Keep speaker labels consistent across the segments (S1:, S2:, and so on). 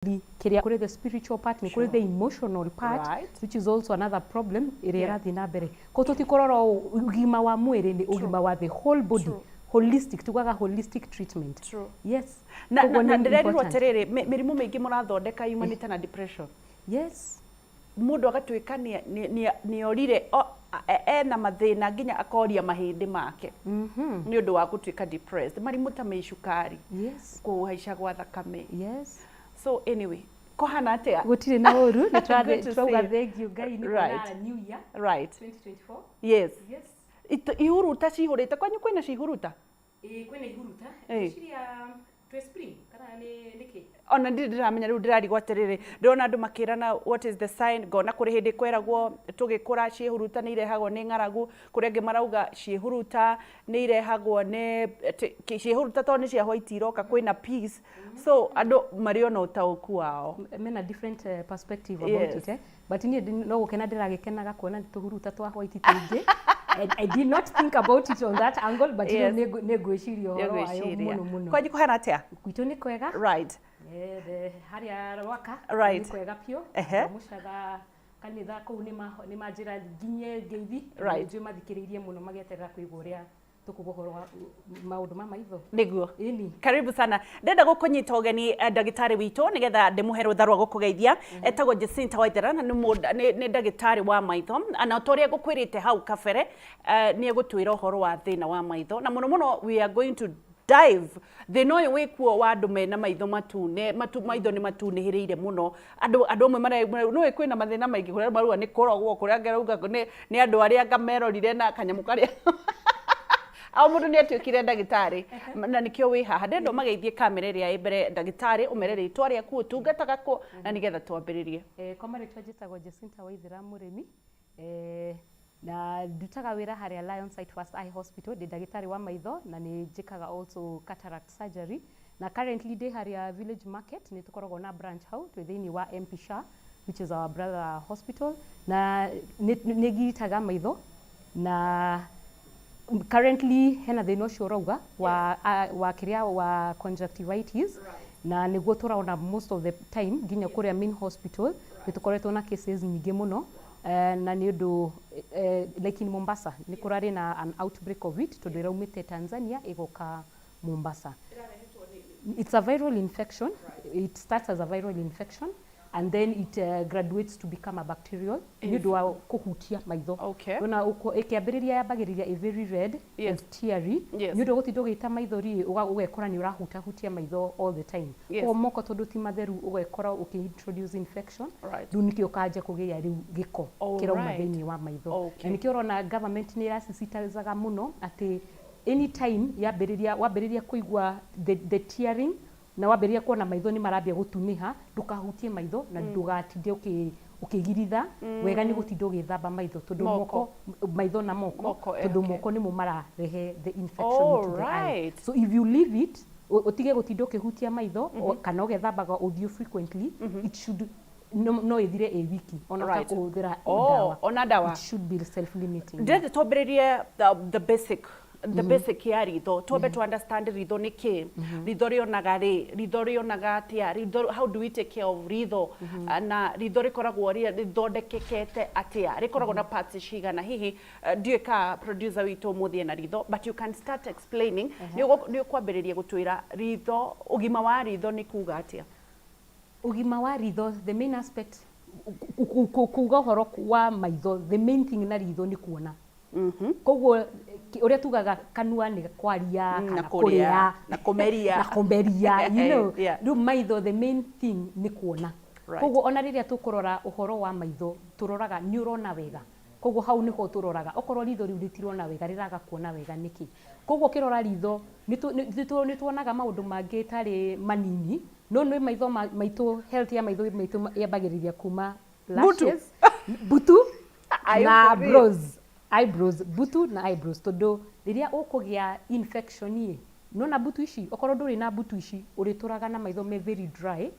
S1: Kĩrĩa kũrĩ the spiritual part, nĩ kũrĩ the emotional part, which is also another problem ĩrĩa ĩrathiĩ na mbere. Koguo tũtikũrora o ũgima wa mwĩrĩ, nĩ ũgima wa the whole body. Holistic, tugaga holistic treatment. Yes.
S2: Na,
S1: Koguo
S2: na
S1: nĩ
S2: ndĩrerirwo
S1: important.
S2: atĩrĩrĩ, mĩrimũ mĩingĩ mũrathondeka yumanĩte na depression.
S1: Yes.
S2: Mũndũ agatuĩka nĩ orire ena mathĩna nginya akoria mahĩndĩ make nĩ ũndũ wa gũtuĩka depressed. Marimũ ta mĩcukari, kũhaica gwa thakame. So anyway, kũhana atĩa?
S1: Gũtirĩ na ũru, nĩ
S2: Good to
S1: twauga
S2: see you.
S1: Thank you Ngai nĩ kuona new year 2024. Yes.
S2: Ihuruta cihũrĩte kwanyu, kwĩna cihuruta?
S1: Ĩĩ, kwĩna ihuruta. Ngwĩciria twĩ spring kana nĩ nĩkĩ?
S2: Ona ndirĩ ndĩramenya. Rĩu ndĩrarigwo atĩrĩrĩ, ndĩrona andũ makĩrana what is the sign, ngona kũrĩ hĩndĩ kweragwo tũgĩkũra ciĩhuruta nĩ irehagwo nĩ ng'aragu, kũrĩ angĩ marauga ciĩhuruta nĩ irehagwo nĩ ciĩhuruta tondũ nĩ cia white iroka kwĩna peace, so andũ marĩ ona ũtaũku wao.
S1: Mena different perspective about it, eh? But niĩ no gũkena ndĩragĩkenaga kuona nĩ tũhuruta twa white tũingĩ. I did not think about it on that angle, but rĩu nĩ ngwĩciria ũhoro wayo
S2: Nĩngwĩciria.
S1: mũno mũno.
S2: Kwanyu kũhana atĩa?
S1: Gwitũ nĩ kwega. Harĩa Rwaka nĩ kwega biũ. Mũcatha kanitha kũu nĩ manjĩra nginye ngeithi. Njũĩ mathikĩrĩirie mũno magĩeterera kũigua ũrĩa tũkuga ũhoro wa maũndũ ma maitho.
S2: Nĩguo.
S1: Ĩni.
S2: Karibu sana. Ndenda gũkũnyita ũgeni, ndagĩtarĩ witũ, nĩgetha ndĩmũhe rũtha rwa gũkũgeithia. Etagwo Jacinta Waithera na nĩ ndagĩtarĩ wa maitho, na ta ũrĩa ngũkwĩrĩte hau kabere, nĩ egũtwĩra ũhoro wa thĩna wa maitho, na mũno mũno we are going to dive thĩna ũyũ wĩkuo wa andũ mena maitho matune matu, maitho nĩ matunĩhĩrĩire mũno. Andũ amwe mara nĩũĩ kwĩna mathĩna maingĩ, kũrĩa marauga nĩ kũrogwo, kũrĩa angĩ marauga nĩ andũ arĩa anga merorire na kanyamũ karĩa o mũndũ nĩ atuĩkire ndagĩtarĩ, na nĩkĩo wĩ haha. Ndĩrenda ũmageithie kamera ĩrĩa ĩ mbere, ndagĩtarĩ, ũmere rĩtwa rĩaku, ũtungataga kũ, na nĩgetha twambĩrĩrie.
S1: Kwa marĩtwa njĩtagwo Jacinta Waithera Mũrĩmi, na ndutaga wĩra harĩa Lion Sight First Eye Hospital. Ndĩ ndagĩtarĩ wa maitho na nĩ njĩkaga also cataract surgery, na currently ndĩ harĩa Village Market. Nĩ tũkoragwo na branch hau, twĩ thĩinĩ wa MP Shah, which is our brother hospital, na nĩ ngiritaga maitho, na currently hena thĩna ũcio ũrauga wa kĩrĩa wa conjunctivitis, na nĩguo tũraona most of the time. Nginya kũrĩa main hospital nĩ tũkoretwo na cases nyingĩ mũno, na nĩ ũndũ like in Mombasa nĩ kũrarĩ na an outbreak of it, tondũ ĩraumĩte Tanzania ĩgoka Mombasa. It's a viral infection. It starts as a viral infection and then it graduates to become a bacterial nĩ ũndũ wa kũhutia maitho. Ona ĩkĩambĩrĩria yambagĩrĩria ĩ very red and teary nĩ ũndũ gũtinda ũgĩita maithori, ũgekora nĩ ũrahutahutia maitho all the time. Koguo moko tondũ ti matheru, ũgekora ũkĩ-introduce infection. Rĩu nĩkĩo ũkanjia kũgĩa rĩu gĩko kĩrauma thĩinĩ wa maitho. Na nĩkĩo ũrona government nĩ ĩrasisitizaga mũno atĩ anytime yambĩrĩria, wambĩrĩria kũigua the tearing na wambĩrĩria kuona maitho nĩ marambia gũtunĩha, ndũkahutie maitho na ndũgatinde ũkĩgiritha wega nĩ gũtinda ũgĩthamba maitho, tondũ
S2: Moko.
S1: Moko, maitho na moko.
S2: Moko,
S1: Tondũ moko nĩmo mararehe the infection into the eye. So if you leave it, ũtige gũtinda ũkĩhutia maitho kana ũgethambaga ũthiũ frequently, it should no ĩthire ĩ wiki ona ũtakũhũthĩra ndawa.
S2: Ona ndawa.
S1: It should be self limiting.
S2: Ndĩrenda twambĩrĩrie the basic ya ritho, twambe to understand ritho nĩ kĩ, ritho rĩonaga rĩ, ritho rĩonaga atĩa, ritho, how do we take care of ritho, na ritho rĩkoragwo rĩthondekekete atĩa, rĩkoragwo na parts cigana hihi. Ndiũĩ ka producer witũ ũmũthĩ ena ritho, but you can start explaining. Nĩ ũkwambĩrĩria gũtwĩra ritho, ũgima wa ritho nĩ kuga atĩa?
S1: Ũgima wa ritho, the main aspect, kuga ũhoro wa maitho, the main thing na ritho nĩ kuona. Koguo ũrĩa tugaga kanua nĩ kwaria
S2: na
S1: kana
S2: kũrĩa,
S1: kũrĩa
S2: na kũmeria.
S1: Na kũmeria. Rĩu maitho, the main thing nĩ kuona. Koguo ona rĩrĩa tũkũrora ũhoro wa maitho, tũroraga nĩ ũrona wega. Koguo hau nĩho tũroraga. Okorwo ritho rĩu rĩtirona wega, rĩraga kuona wega nĩkĩ? Koguo ũkĩrora ritho, nĩ tuonaga maũndũ mangĩ tarĩ manini, no nĩ maitho maitũ, health ya maitho maitũ yambagĩrĩria kuma
S2: Mbutu.
S1: lashes, mbutu
S2: Are you
S1: na
S2: for real?
S1: Brows, eyebrows, mbutu na eyebrows, tondũ rĩrĩa ũkũgĩa infection ĩ nona mbutu ici, okorwo ndũrĩ na mbutu ici, ũrĩtũraga na maitho me very dry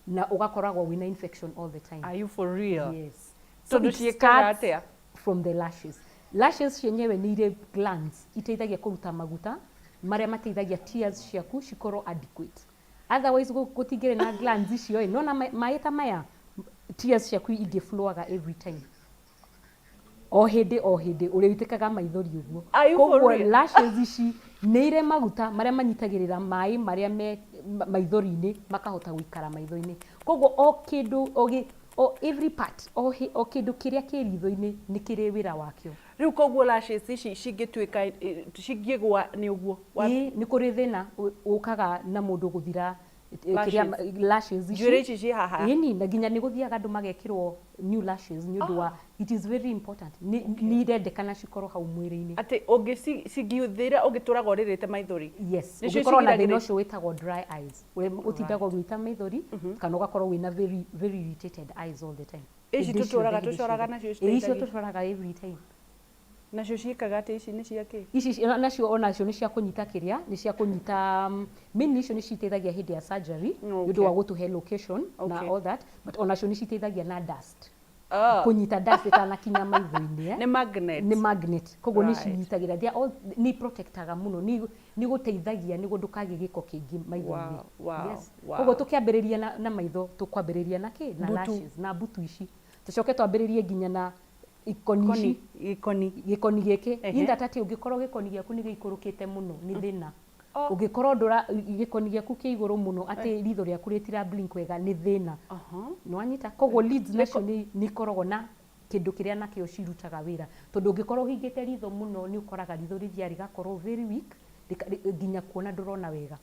S1: na ũgakoragwo wĩna infection all the time.
S2: Are you for real?
S1: Yes.
S2: Tondũ
S1: It
S2: ciĩkaga
S1: starts
S2: atĩa?
S1: from the lashes. Lashes cienyewe nĩ irĩ glands iteithagia kũruta maguta marĩa mateithagia tears ciaku cikorwo adequate. Otherwise gũtingĩrĩ na glands icio ĩ, nona maĩ ta maya, tears ciaku ingĩflowaga every time, o hĩndĩ o hĩndĩ ũrĩitĩkaga maithori ũguo.
S2: Are you for
S1: Koguo
S2: real?
S1: lashes ici nĩ irĩ maguta marĩa manyitagĩrĩra maĩ marĩa me maithori-inĩ, makahota gũikara maitho-inĩ. Koguo o kĩndũ o every part, o kĩndũ kĩrĩa kĩ ritho-inĩ nĩ kĩrĩ wĩra wakĩo.
S2: Rĩu koguo lashes ici cingĩtuĩka, cingĩgwa nĩ ũguo?
S1: Ĩĩ, nĩ kũrĩ thĩna ũkaga na mũndũ gũthira kĩrĩa lashes ici.
S2: Njuĩrĩ ici ciĩ haha.
S1: Ĩni, na nginya nĩ gũthiaga andũ magekĩrwo new lashes nĩ ũndũ wa it is very important, nĩ irendekana cikorwo hau mwĩrĩ-inĩ.
S2: Atĩ ũngĩcingĩthira ũngĩtũraga ũrĩrĩte maithori?
S1: Yes.
S2: Nĩcio
S1: ũngĩkorwo na thĩna
S2: cigiragĩrĩria-
S1: ũcio wĩtagwo dry eyes, ũrĩa ũtindaga ũgĩita maithori kana ũgakorwo wĩna very very irritated eyes all the time.
S2: Ici
S1: Hĩndĩ
S2: tũtũraga
S1: ciothe, hĩndĩ
S2: tũcoraga
S1: ciothe.
S2: Nacio
S1: Ĩĩ, icio
S2: citeithagia?
S1: tũcoraga every time.
S2: Nacio ciĩkaga atĩ? Ici nĩ cia kĩ?
S1: Ici nacio onacio nĩ cia kũnyita kĩrĩa, nĩ cia kũnyita, mainly icio nĩ citeithagia hĩndĩ ya surgery nĩ ũndũ wa gũtũhe location na all that, but onacio nĩ citeithagia na dust, kũnyita dust ĩtanakinya maitho-inĩ, eh.
S2: Nĩ magnet.
S1: Nĩ magnet, koguo nĩ cinyitagĩra. They are all nĩ protectaga mũno, nĩ gũteithagia nĩguo ndũkagĩe gĩko kĩingĩ maitho-inĩ. Koguo tũkĩambĩrĩria na maitho, tũkwambĩrĩria na kĩ? Na
S2: Mbutu.
S1: lashes na mbutu ici, tũcoke twambĩrĩrie nginya na ikoni ici.
S2: Gĩkoni.
S1: Gĩkoni gĩkĩ. In that atĩ ũngĩkorwo gĩkoni gĩaku nĩ gĩikũrũkĩte mũno, nĩ thĩna. Ũngĩkorwo ndũra gĩkoni gĩaku kĩ igũrũ mũno atĩ ritho rĩaku rĩtira blink wega, nĩ thĩna. Nĩwanyita? Koguo lids nacio nĩ ikoragwo na kĩndũ kĩrĩa nakĩo cirutaga wĩra, tondũ ũngĩkorwo ũhingĩte ritho mũno, nĩ ũkoraga ritho rĩthiaga rĩgakorwo very weak, nginya kuona ndũrona wega.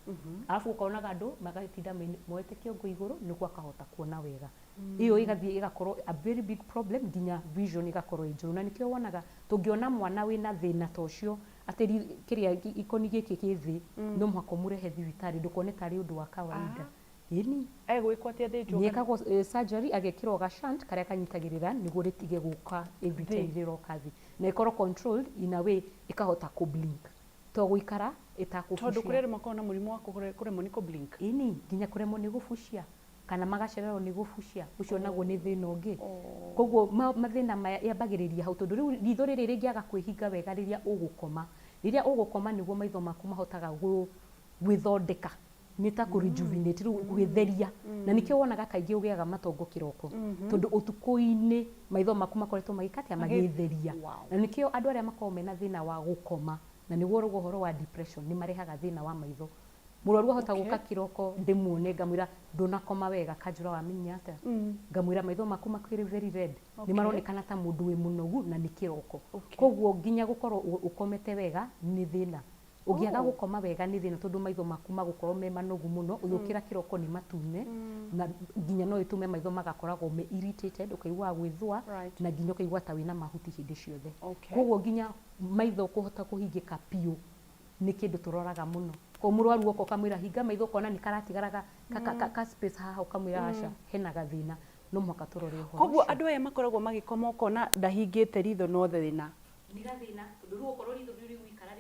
S1: Arabu ũkonaga andũ magatinda moete kĩongo igũrũ nĩguo akahota kuona wega. Ĩyo ĩgathiĩ ĩgakorwo a very big problem, nginya vision ĩgakorwo ĩ njũru. Na nĩkĩo wonaga tũngĩona mwana wĩna thĩna ta ũcio, atĩ kĩrĩa gĩkoni gĩkĩ kĩ thĩ, no mũhaka ũmũrehe thibitarĩ, ndũkone tarĩ ũndũ wa kawaida. Ĩni.
S2: Egwĩkwo atĩa thĩnjwo?
S1: Nĩ ekagwo surgery, agekĩrwo ga shunt karĩa kanyitagĩrĩra nĩguo rĩtige gũka every time rĩroka thĩ, na ĩkorwo controlled in a way ĩkahota kũ blink, to gũikara
S2: Tondũ
S1: ĩtakũbucia.
S2: Kũrĩ andũ makoragwo na mũrimũ wa kũremwo nĩ kũ-blink.
S1: Ĩni, nginya kũremwo nĩ gũbucia kana magacererwo nĩ gũbucia, ũcio naguo nĩ thĩna ũngĩ. Koguo mathĩna maya yambagĩrĩria hau, tondũ rĩu ritho rĩrĩ rĩngĩaga kwĩhinga wega rĩrĩa ũgũkoma, rĩrĩa ũgũkoma nĩguo maitho maku mahotaga gwĩthondeka, nĩ ta kũ rejuvenate, rĩu gwĩtheria. Na nĩkĩo wonaga kaingĩ ũgĩaga matongo kĩroko, tondũ ũtukũ-inĩ maitho maku makoretwo magĩka atĩa? Magĩtheria. Na nĩkĩo andũ arĩa makoragwo mena thĩna wa gũkoma, na nĩguo ũrauga ũhoro wa depression, nĩ marehaga thĩna wa maitho. Mũrwaru ahota gũka kĩroko ndĩmuone, ngamwĩra, "Ndũnakoma wega." Kanjũra, "Wamenya atĩa?" Ngamwĩra, "Maitho maku makĩrĩ very red, nĩ maronekana ta mũndũ wĩ mũnogu na nĩ kĩroko." Koguo nginya gũkorwo ũkomete wega nĩ thĩna. Ũngĩaga gũkoma wega nĩ thĩna, tondũ maitho maku magũkorwo me manogu mũno, ũgĩũkĩra kĩroko nĩ matune, na nginya no ĩtũme maitho magakoragwo me irritated, ũkaiguaga gwĩthũa, na nginya ũkaigua ta wĩna mahuti hĩndĩ ciothe. Koguo nginya maitho kũhota kũhingĩka biũ nĩ kĩndũ tũroraga mũno. Koguo mũrwaru oka ũkamwĩra hinga maitho, ũkona nĩ karatigara ka space haha, ũkamwĩra aca, hena gathĩna, no mũhaka tũrore ũhoro
S2: Koguo
S1: ũcio.
S2: Andũ aya makoragwo magĩkoma ũkona ndahingĩte ritho no thĩna.
S1: Nĩ gathĩna, tondũ rĩu okorwo ritho rĩu rĩgũikara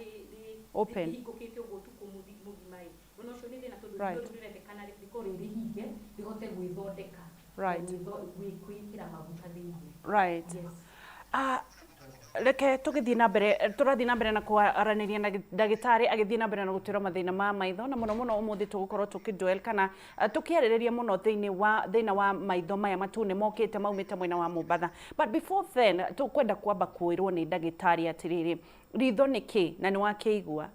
S2: Open.
S1: rĩhingũkĩte ũguo ũtukũ mũgima ĩ, nona ũcio nĩ thĩna, tondũ ritho rĩu rĩrendekana rĩkorwo rĩ rĩhinge rĩhote gwĩthondeka, gwĩkĩra maguta thĩinĩ. Yes.
S2: Ah, reke tũgĩthiĩ na mbere, tũrathiĩ na mbere na kwaranĩria na ndagĩtarĩ agĩthiĩ na mbere na gũtwĩra mathĩna ma maitho, na mũno mũno ũmũthĩ tũgũkorwo tũkĩ kana tũkĩarĩrĩria mũno thĩinĩ wa thĩna wa maitho maya matune mokĩte maumĩte mwena wa Mombatha. But before then, tũkwenda kwamba kwĩrwo nĩ ndagĩtarĩ atĩrĩrĩ, ritho nĩ kĩ? Na nĩ wakĩigua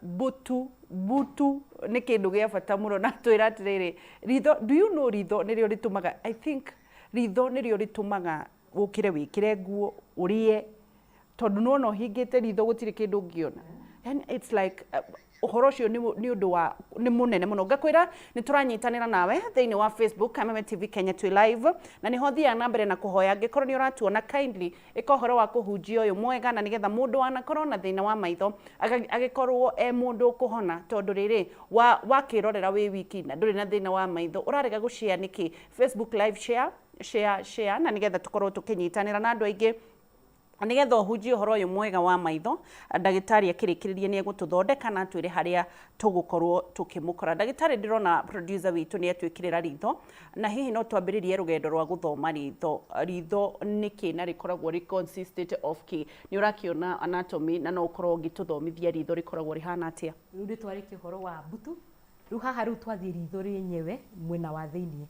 S2: mbutu, mbutu nĩ kĩndũ gĩa bata mũno, na twĩra atĩrĩrĩ, ritho, do you know ritho nĩrĩo rĩtũmaga, I think ritho nĩrĩo rĩtũmaga ũkĩre, wĩkĩre nguo, ũrĩe, tondũ nĩwona ũhingĩte ritho gũtirĩ kĩndũ ũngĩona. And it's like ũhoro ũcio nĩ ũndũ wa nĩ mũnene mũno. Ngakwĩra nĩ tũranyitanĩra nawe thĩinĩ wa Facebook Kameme TV Kenya, twĩ live, na nĩho thiaga na mbere na kũhoya angĩkorwo nĩ ũratuona, kindly ĩka ũhoro wa kũhunjia ũyũ mwega, na nĩgetha mũndũ wanakorwo na thĩna wa maitho agĩkorwo e mũndũ ũkũhona, tondũ rĩrĩ wakĩrorera wĩ wiki na ndũrĩ na thĩna wa maitho, ũrarega gũshare nĩkĩ? Facebook live, share, share, share, na nĩgetha tũkorwo tũkĩnyitanĩra na andũ aingĩ, nĩgetha ũhunjie ũhoro ũyũ mwega wa maitho. Ndagĩtarĩ akĩrĩkĩrĩria nĩ egũtũthondeka na atwĩre harĩa tũgũkorwo tũkĩmũkora. Ndagĩtarĩ, ndĩrona producer witũ nĩ atwĩkĩrĩra ritho, na hihi no twambĩrĩrie rũgendo rwa gũthoma ritho. Ritho nĩ kĩ, na rĩkoragwo rĩ consisted of kĩ? Nĩ ũrakĩona anatomy, na no ũkorwo ũgĩtũthomithia ritho rĩkoragwo rĩhana atĩa?
S1: Rĩu nĩ twarĩkia ũhoro wa mbutu. Rĩu haha rĩu twathiĩ ritho rĩenyewe mwena wa thĩiniĩ,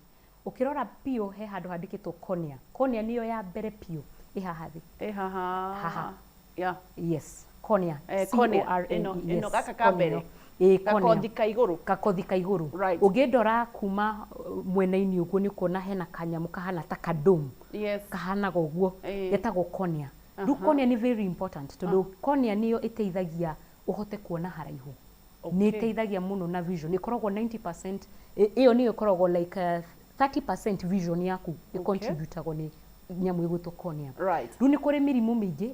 S1: ũkĩrora biũ he handũ handĩkĩtwo cornea. Cornea nĩyo ya mbere biũ ĩ haha thĩ.
S2: Ĩ haha.
S1: Haha.
S2: Yeah.
S1: Yes, cornea.
S2: Cornea.
S1: C-O-R-N-E,
S2: Ĩno-
S1: yes,
S2: ĩno, gaka ka
S1: cornea.
S2: mbere.
S1: Ĩ, cornea.
S2: Gakothi ka igũrũ.
S1: Gakothi ka igũrũ.
S2: Right.
S1: Ũngĩndora kuma mwena-inĩ ũguo, nĩ ũkuona hena kanyamũ kahana ta kadome.
S2: Yes.
S1: Kahanaga ũguo. Getagwo cornea. Rĩu cornea nĩ very important tondũ cornea nĩyo ĩteithagia ũhote kuona haraihu. Nĩ ĩteithagia mũno na vision. Ĩkoragwo 90%, ĩyo nĩyo ĩkoragwo like 30% vision yaku ĩcontributagwo nĩ nyamũ ĩgwĩtwo cornea.
S2: Right.
S1: Rĩu nĩ kũrĩ mĩrimũ mĩingĩ.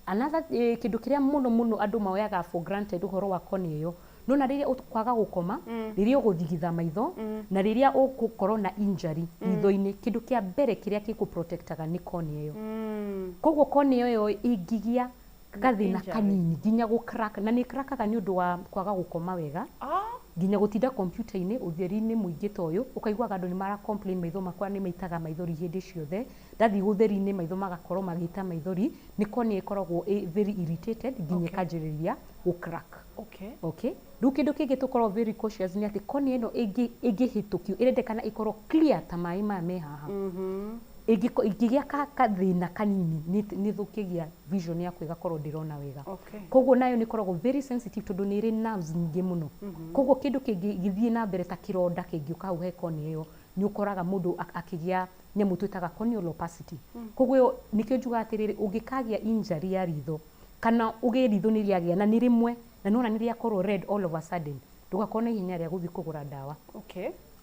S1: Another kĩndũ kĩrĩa mũno mũno andũ moyaga for granted ũhoro wa cornea ĩyo, nona rĩrĩa ũkwaga gũkoma, rĩrĩa ũgũthigitha maitho, na rĩrĩa ũgũkorwo na injury ritho-inĩ, kĩndũ kĩa mbere kĩrĩa gĩkũprotectaga nĩ cornea ĩyo. Koguo cornea ĩyo ĩngĩgĩa gathĩna
S2: injury.
S1: Kanini nginya gũ-crack, na nĩ crackaga nĩ ũndũ wa kwaga gũkoma wega, nginya gũtinda kompiuta-inĩ ũtheri-inĩ mũingĩ ta ũyũ, ũkaiguaga andũ nĩ mara complain, maitho makwa nĩ maitaga maithori hĩndĩ ciothe, ndathiĩ ũtheri-inĩ maitho magakorwo magĩita maithori. Nĩ cornea ĩkoragwo ĩ very irritated nginya ĩkanjĩrĩria gũ crack. Okay. Rĩu kĩndũ kĩngĩ tũkorwo very cautious nĩ atĩ cornea ĩno ĩngĩhĩtũkio, ĩrendekana ĩkorwo clear ta maĩ maya me haha. Ĩngĩgĩa kathĩna kanini, nĩ thũkĩgia vision yaku, ĩgakorwo ndĩrona wega. Koguo nayo nĩ ĩkoragwo very sensitive tondũ nĩ ĩrĩ nerves nyingĩ mũno. Koguo kĩndũ kĩngĩgĩthiĩ na mbere ta kĩronda kĩngĩũka hau he cornea ĩyo, nĩ ũkoraga mũndũ akĩgĩa nyamũ twĩtaga corneal opacity. Koguo ĩyo nĩkĩo njugaga atĩrĩrĩ, ũngĩkagĩa injury ya ritho kana ũgĩe ritho nĩ rĩagĩa na nĩ rĩmwe na nĩwona nĩ rĩakorwo red all of a sudden, ndũgakorwo na ihenya rĩa gũthiĩ kũgũra ndawa.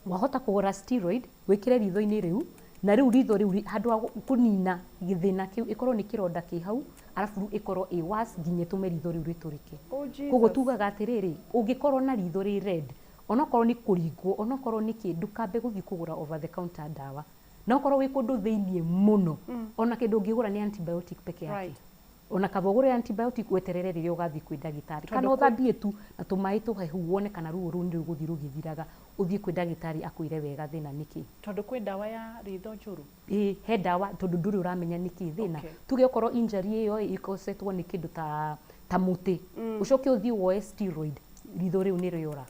S1: Wahota kũgũra steroid wĩkĩre ritho-inĩ rĩu, na rĩu ritho rĩu handũ ha kũnina gĩthĩna kĩu, ĩkorwo nĩ kĩronda kĩ hau, arabu rĩu ĩkorwo ĩ worse nginya ĩtũme ritho rĩu rĩtũrĩke.
S2: Oh, Jesus.
S1: Koguo tugaga atĩrĩrĩ, ũngĩkorwo na ritho rĩ red, onokorwo nĩ kũringwo, onokorwo nĩ kĩ, ndũkambe gũthiĩ kũgũra over the counter ndawa. Na okorwo wĩ kũndũ thĩiniĩ mũno, ona kĩndũ ũngĩgũra nĩ antibiotic peke yake. Ona kaba ũgũre antibiotic weterere rĩrĩa ũgathiĩ kwĩ ndagĩtarĩ, kana ũthambie tu na tũmaĩ tũhehu wone kana ruo rũu nĩ rũgũthiĩ rũgĩthiraga, ũthiĩ kwĩ ndagĩtarĩ akwĩre wega thĩna nĩkĩ.
S2: Tondũ kwĩ ndawa ya ritho njũru.
S1: Ĩ, he ndawa tondũ ndũrĩ ũramenya nĩkĩ thĩna. Tuge okorwo injury ĩyo ĩkosetwo nĩ kĩndũ ta mũtĩ, ũcoke ũthiĩ woe steroid, ritho rĩu nĩ rĩora.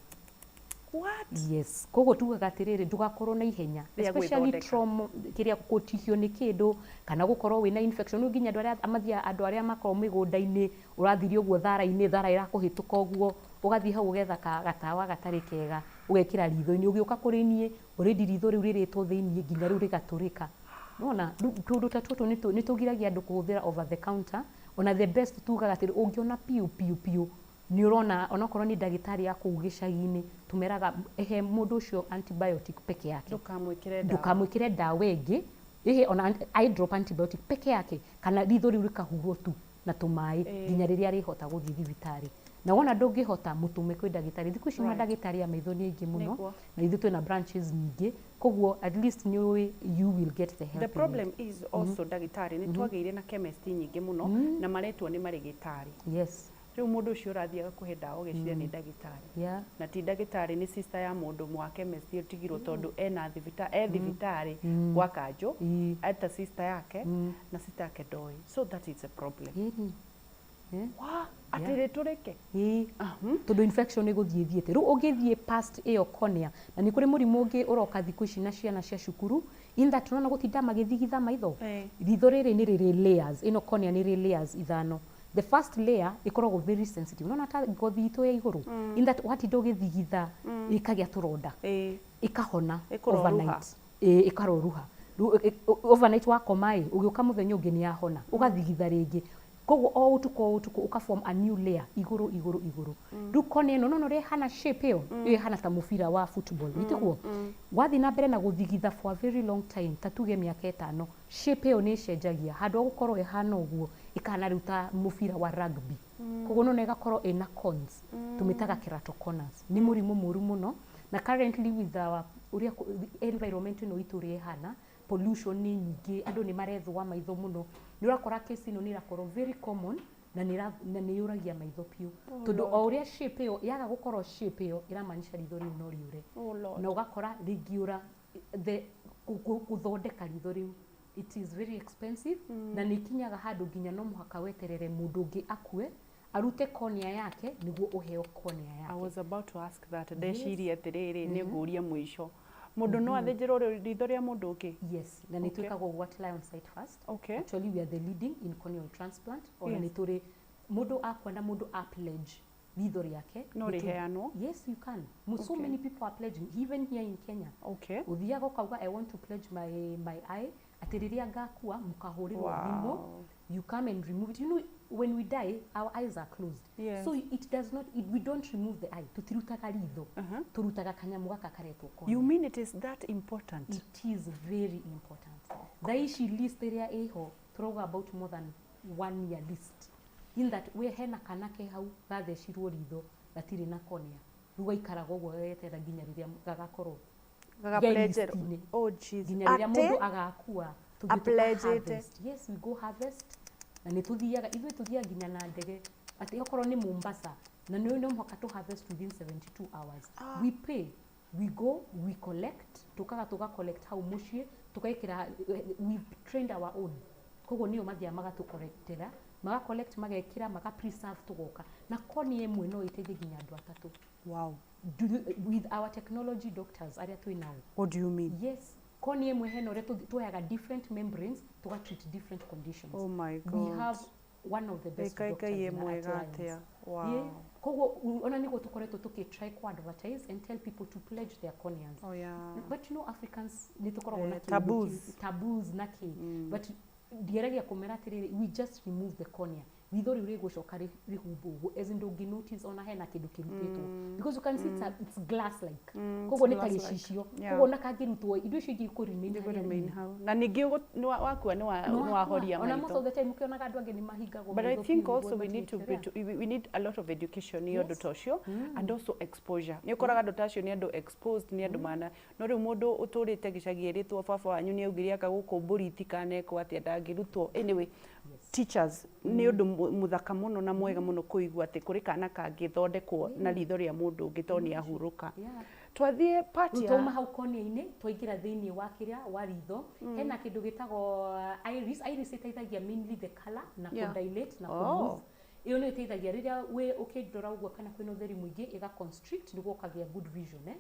S2: What?
S1: Yes. Koguo tugaga atĩrĩrĩ, ndũgakorwo na ihenya,
S2: Rĩa
S1: especially
S2: gwĩthondeka.
S1: trauma, kĩrĩa gũtihio nĩ kĩndũ kana gũkorwo wĩna infection. Rĩu nginya andũ arĩa mathiaga, andũ arĩa makoragwo mĩgũnda-inĩ, ũrathire ũguo thara-inĩ, thara ĩrakũhĩtũka ũguo, ũgathiĩ hau ũgetha gatawa gatarĩ kega, ũgekĩra ritho-inĩ, ũgĩũka kũrĩ niĩ already ritho rĩu rĩrĩtwo thĩiniĩ nginya rĩu rĩgatũrĩka. Nĩwona tũndũ ta tũtũ nĩ tũgiragia andũ kũhũthĩra over the counter. Ona the best tugaga atĩrĩ, ũngĩona piũ piũ piũ nĩ ũrona, onokorwo nĩ ndagĩtarĩ ya kũu gĩcagi-inĩ, tũmeraga ehe mũndũ ũcio antibiotic peke yake.
S2: Ndũkamwĩkĩre ndawa.
S1: Ndũkamwĩkĩre ndawa ĩngĩ, ĩhĩ ona eye drop antibiotic peke yake, kana ritho rĩu rĩkahurwo tu na tũmaĩ nginya rĩrĩa rĩhota gũthiĩ thibitarĩ. Na wona ndũngĩhota, mũtũme kwĩ ndagĩtarĩ. Thikũ ici mandagĩtarĩ a maitho nĩ aingĩ mũno, na ithuĩ twĩna branches nyingĩ, koguo at least nĩ ũĩ you will get the help
S2: The
S1: you need.
S2: Problem is also, ndagĩtarĩ, nĩ twagĩire na chemist nyingĩ mũno na maretwo nĩ marĩgĩtarĩ. Rĩu mũndũ ũcio ũrathiĩ agakũhe ndawa ũgeciria nĩ ndagĩtarĩ, na ti ndagĩtarĩ, nĩ sister ya mũndũ wa chemist ũtigirwo tondũ ena e thibitarĩ gwa kanjũ, eta sister yake na sister yake ndoĩ, so that is a problem.
S1: Ĩni.
S2: Wa atĩ rĩtũrĩke.
S1: Ĩĩ, tondũ infection ĩgũthiĩ ĩthiĩte. Rĩu ũngĩthiĩ past ĩyo cornea, na nĩ kũrĩ mũrimũ ũngĩ ũroka thikũ ici na ciana cia cukuru, in that ũrona gũtinda magĩthigitha maitho, ritho rĩrĩ nĩ rĩrĩ layers, ĩno cornea nĩ rĩ layers ithano. The first layer ĩkoragwo very sensitive, unaona ta ngothi itũ ya igũrũ, in that watinda ũgĩthigitha ĩkagĩa tũronda, ĩkahona
S2: Ĩkũroruha.
S1: overnight. Ĩĩ, ĩkaroruha. Rĩu, overnight wakoma ĩ, ũgĩũka mũthenya ũngĩ nĩ yahona, ũgathigitha rĩngĩ. Koguo o ũtukũ o ũtukũ ũkaform a new layer igũrũ igũrũ igũrũ. Rĩu cornea ĩno nona ũrĩa ĩhana, shape ĩyo, ĩyo ĩhana ta mũbira wa football, nĩtiguo? Wathiĩ na mbere na gũthigitha for a very long time, ta tuge mĩaka 5, shape ĩyo nĩ ĩcenjagia. Handũ ha gũkorwo ĩhana ũguo, ĩkahana rĩu ta mũbira wa rugby. Koguo nona ĩgakorwo ĩna cones, tũmĩtaga keratoconus. Nĩ mũrimũ mũru mũno, na currently with our ũrĩa environment ĩno itũ ũrĩa ĩhana, pollution nĩ nyingĩ, andũ nĩ marethũa maitho mũno, nĩ ũrakora case ĩno nĩ ĩrakorwo very common na nĩ yũragia maitho biũ, tondũ o ũrĩa shape ĩyo yaga gũkorwo shape ĩyo, ĩramaanisha ritho rĩu no rĩũre.
S2: Oh Lord.
S1: Na ũgakora rĩngĩũra, the gũthondeka ritho rĩu, it is very expensive, na nĩ ikinyaga handũ nginya no mũhaka weterere mũndũ ũngĩ akue. Arute cornea yake nĩguo ũheo cornea
S2: I
S1: yake.
S2: was about to ask that. Ndeciria atĩrĩrĩ, nĩ ngũria mũico, mũndũ no athĩnjĩrwo ritho rĩa mũndũ ũngĩ?
S1: Yes, na nĩ twĩkaga ũguo at Lion Sight First. Actually, we are the leading in corneal transplant. Ona nĩ tũrĩ mũndũ akwa na mũndũ a pledge ritho rĩake.
S2: No rĩheanwo?
S1: Yes, you can. So many people are pledging, even here in Kenya. Ũthiaga ũkauga, "I want to pledge my eye," atĩ rĩrĩa ngakua mũkahũrĩrwo thimũ, you come and remove it. You know, when we die, our eyes are closed. So it does not it, we don't remove the eye. Tutirutaga ritho. Turutaga kanyamu gaka karetwo cornea.
S2: You mean it is that important?
S1: It is very important. Thaa ici list ĩrĩa ĩho tũrauga about more than one year list, in that we hena kana ke hau gathecirwo ritho gatirĩ na cornea, rĩu gaikaraga ũguo gageterera nginya rĩrĩa gagakorwo
S2: Gagapledgerwo.
S1: list-inĩ.
S2: Oh Jesus.
S1: Nginya rĩrĩa
S2: Atĩ?
S1: mũndũ agakua tũthiĩ
S2: Apledgĩte.
S1: tũka-harvest. Yes, we go harvest, na nĩ tũthiaga ithuĩ, tũthiaga nginya na ndege, atĩ okorwo nĩ Mombasa, na nĩ no mũhaka tũ harvest within 72 hours. We pay, we go, we collect, tukaga tuga collect hau mũciĩ, tũgekĩra. We trained our own, koguo nĩo mathiaga magatũcollectera, maga collect, magekĩra, maga preserve, tũgoka na cornea ĩmwe no ĩteithie nginya andũ atatũ. With our technology doctors arĩa twĩ nao.
S2: What do you mean?
S1: Yes, cornea ĩmwe hena ũrĩa tuoyaga different membranes tuga treat different conditions.
S2: Oh my God.
S1: We have one of the best
S2: Ĩkai
S1: doctors
S2: Ngai
S1: in
S2: ĩ mwega
S1: at Lions.
S2: atĩa. Wow.
S1: Yeah. Koguo ona nĩguo tũkoretwo tũkĩ try ku advertise and tell people to pledge their corneas. But you know, Africans nĩ tũkoragwo na
S2: Eh,
S1: kĩũndũ
S2: taboos.
S1: Taboos na kĩ, but ndieragia kũmera atĩrĩrĩ, we just remove the cornea, ritho rĩu rĩgũcoka rĩhumbwo ũguo, as in ndũngĩ notice ona hena kĩndũ kĩrutĩtwo, because you can see it's glass like, koguo nĩ ta
S2: glass-like.
S1: gĩcicio.
S2: Yeah.
S1: Koguo ona kangĩrutwo, indo icio ingĩ ikũ remain
S2: Nĩ
S1: harĩa
S2: remain
S1: irĩ.
S2: hau, na ningĩ wakua nĩ wahoria
S1: Ona most
S2: maitho.
S1: of the time ũkĩonaga andũ angĩ nĩ mahingagwo
S2: But I
S1: maitho
S2: think
S1: biũ
S2: also
S1: nĩguo
S2: we need to, be,
S1: matiĩkĩre.
S2: to we need a lot of education nĩ ũndũ ta ũcio, and also exposure. Nĩ ũkoraga andũ ta acio nĩ andũ exposed, nĩ andũ mana, no rĩu mũndũ ũtũrĩte gĩcagi erĩtwo baba wanyu nĩ augire aka gũkũ mbũri itikanekwo atĩa, ndangĩrutwo. Anyway, teachers, nĩ ũndũ mũthaka mũno na mwega mũno kũigua atĩ kũrĩ kana kangĩthondekwo na ritho rĩa mũndũ ũngĩ tondũ nĩ ahurũka. Twathiĩ part
S1: Rĩu
S2: ya
S1: twauma hau cornea-inĩ, twaingĩra thĩinĩ wa kĩrĩa wa ritho, hena kĩndũ gĩtagwo iris. Iris ĩteithagia mainly the color na kũdilate na kũmove. Ĩyo nĩyo ĩteithagia rĩrĩa wĩ ũkĩndora ũguo kana kwĩna ũtheri mũingĩ, ĩga constrict nĩguo ũkagĩa good vision, eh?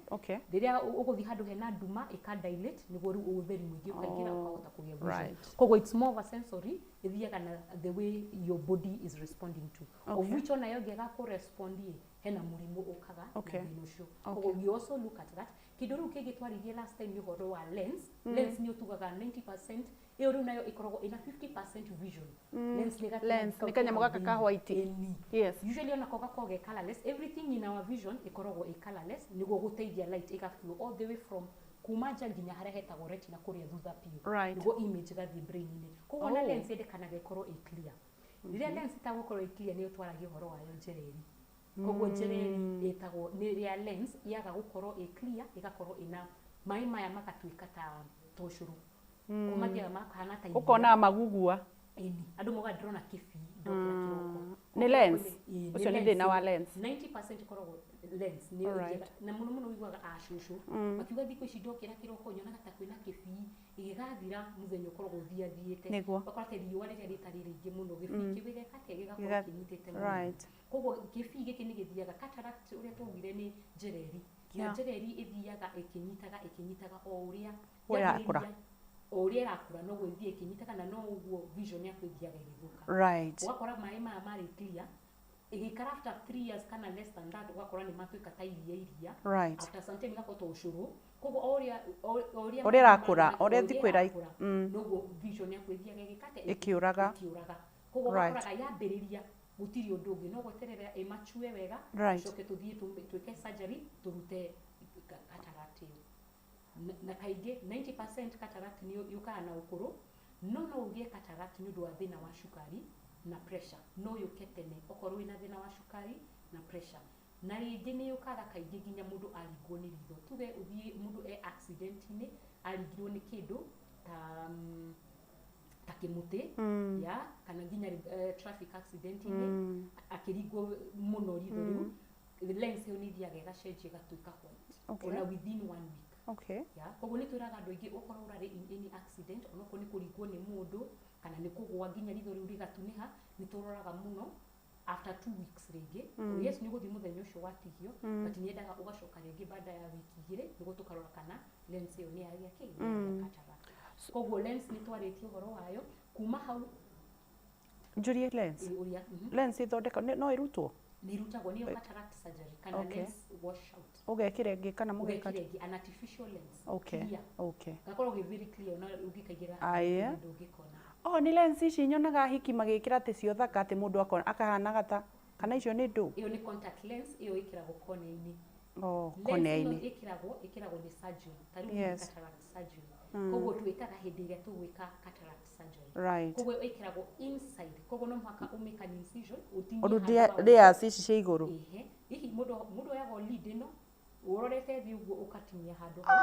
S1: Rĩrĩa ũgũthiĩ handũ hena nduma, ĩka dilate nĩguo rĩu ũtheri mũingĩ ũkaingĩra, ũkahota kũgĩa vision. Koguo it's more of a sensory, ĩthiaga na the way your body is responding to, of which onayo ĩngĩaga kũrespond ĩ, hena mũrimũ ũkaga na thĩna ũcio. Koguo we also look at that. Kĩndũ rĩu kĩngĩ twaririe last time nĩ ũhoro wa lens. Lens nĩ ũtugaga 90%, ĩyo rĩu nayo ĩkoragwo ĩna 50% vision. Lens nĩ
S2: Lens, nĩ kanyamũ gaka ka white.
S1: Ĩni. Usually onako gakoragwo ge colorless. Everything in our vision ĩkoragwo ĩ colorless nĩguo gũteithia light ĩga flow all the way from kuma nja nginya harĩa hetagwo retina kũrĩa thutha biũ, nĩguo image ĩgathiĩ brain-inĩ. Koguo ona lens yendekanaga ĩkorwo ĩ clear. Rĩrĩa lens ĩtagũkorwo ĩ clear, nĩyo twaragia ũhoro wayo njereri. Koguo njereri ĩtagwo nĩ rĩrĩa lens yaga gũkorwo ĩ clear, ĩgakorwo ĩna maĩ maya magatuĩka ta tũcũrũ. Koguo mathiaga makahana ta iria.
S2: Ũkona magugua.
S1: Ĩni, andũ maugaga ndĩrona kĩbii ndokĩra kĩroko.
S2: Nĩ lens?
S1: Ĩĩ, nĩ
S2: Ũcio nĩ
S1: lens.
S2: thĩna wa lens.
S1: 90% ĩkoragwo lens nĩ ĩthiaga, na mũno mũno ũiguaga acũcũ makiuga thikũ ici ndokĩra kĩroko nyonaga ta kwĩna kĩbii, gĩgathira mũthenya ũkoragwo ũthiathiĩte. Ũgakora atĩ riũa rĩrĩa rĩtarĩ rĩingĩ mũno, gĩbii kĩu gĩgeka atĩa? Gĩgakorwo kĩnyitĩte mũno. Koguo kĩbii gĩkĩ nĩ gĩthiaga cataract, ũrĩa twaugire nĩ njereri, na njereri ĩthiaga ĩkĩnyitaga ĩkĩnyitaga o ũrĩa
S2: Ũrĩa ĩrakũra.
S1: yambĩrĩria, o ũrĩa ĩrakũra noguo ĩthiĩ ĩkĩnyitaga, na no ũguo vision yaku ĩthiaga ĩgĩthũka. Ũgakora maĩ maya marĩ clear, ĩgĩikara after 3 years kana less than that, ũgakora nĩ matuĩka ta iria iria. After some time igakorwo ta ũcũrũ. Koguo o ũrĩa
S2: Ũrĩa ĩrakũra,
S1: o
S2: ũrĩa thikũ
S1: ĩrakũra, noguo vision yaku ĩthiaga ĩgĩkate
S2: Ĩkĩũraga.
S1: Ĩkĩũraga. Koguo ũgakoraga yambĩrĩria gũtirĩ ũndũ ũngĩ no gweterera ĩmachue wega, tũcoke tũthiĩ twĩke surgery tũrute cataract ĩyo. Na kaingĩ 90% cataract nĩ yũkaga na ũkũrũ, no no ũgĩe cataract nĩ ũndũ wa thĩna wa cukari na pressure. No yũke tene okorwo wĩna thĩna wa cukari na pressure. Na rĩngĩ nĩ yũkaga kaingĩ nginya mũndũ aringwo nĩ ritho, tuge ũthiĩ mũndũ e accident-inĩ, aringirwo nĩ kĩndũ ta kĩmũtĩ ya kana nginya traffic accident-inĩ, akĩringwo mũno ritho rĩu, lens ĩyo nĩ ĩthiaga ĩgacenjia ĩgatuĩka white ona within one week. Ya, koguo nĩ twĩraga andũ aingĩ okorwo ũrarĩ in any accident, onokorwo nĩ kũringwo nĩ mũndũ kana nĩ kũgũa nginya ritho rĩu rĩgatunĩha, nĩ tũroraga mũno after After 2 weeks rĩngĩ. Yes, nĩ ũgũthiĩ mũthenya ũcio watigio, but nĩ yendaga ũgacoka rĩngĩ baada ya wiki 2 nĩguo tũkarora kana lens ĩyo nĩ yagĩa kĩ, nĩ yagĩa cataract. Koguo lens nĩ twarĩtie ũhoro wayo kuma hau.
S2: Njũrie lens.
S1: Ĩ, ũrĩa
S2: Lens ĩthondeka no ĩrutwo?
S1: Nĩ irutagwo, nĩyo cataract surgery kana lens wash out.
S2: Ũgekĩra ĩngĩ kana mũgeka?
S1: Ũgekĩra ĩngĩ, an artificial lens.
S2: Okay.
S1: Clear. Gakorwo gĩ very clear, ona ũngĩkaigĩra
S2: Aya.
S1: ndũngĩkona.
S2: Oh, nĩ lens ici nyonaga hiki magĩkĩra atĩ cio thaka, atĩ mũndũ akona akahanaga ta, kana icio nĩ ndũ?
S1: Ĩyo nĩ contact lens, ĩyo ĩkĩragwo cornea-inĩ.
S2: Oh,
S1: Lens ĩno
S2: cornea-inĩ.
S1: ĩkĩragwo nĩ surgeon, ta rĩu nĩ cataract surgeon. Koguo twĩkaga hĩndĩ ĩrĩa tũgwĩka cataract surgery. Koguo ĩkĩragwo inside, koguo no mũhaka ũmĩka an incision, ũtinie
S2: Ũndũ
S1: handũ hau.
S2: Layers ici cia igũrũ.
S1: Ehe, hihi mũndũ oyagwo lead ĩno ũrorete thĩ ũguo, ũkatinia handũ hau,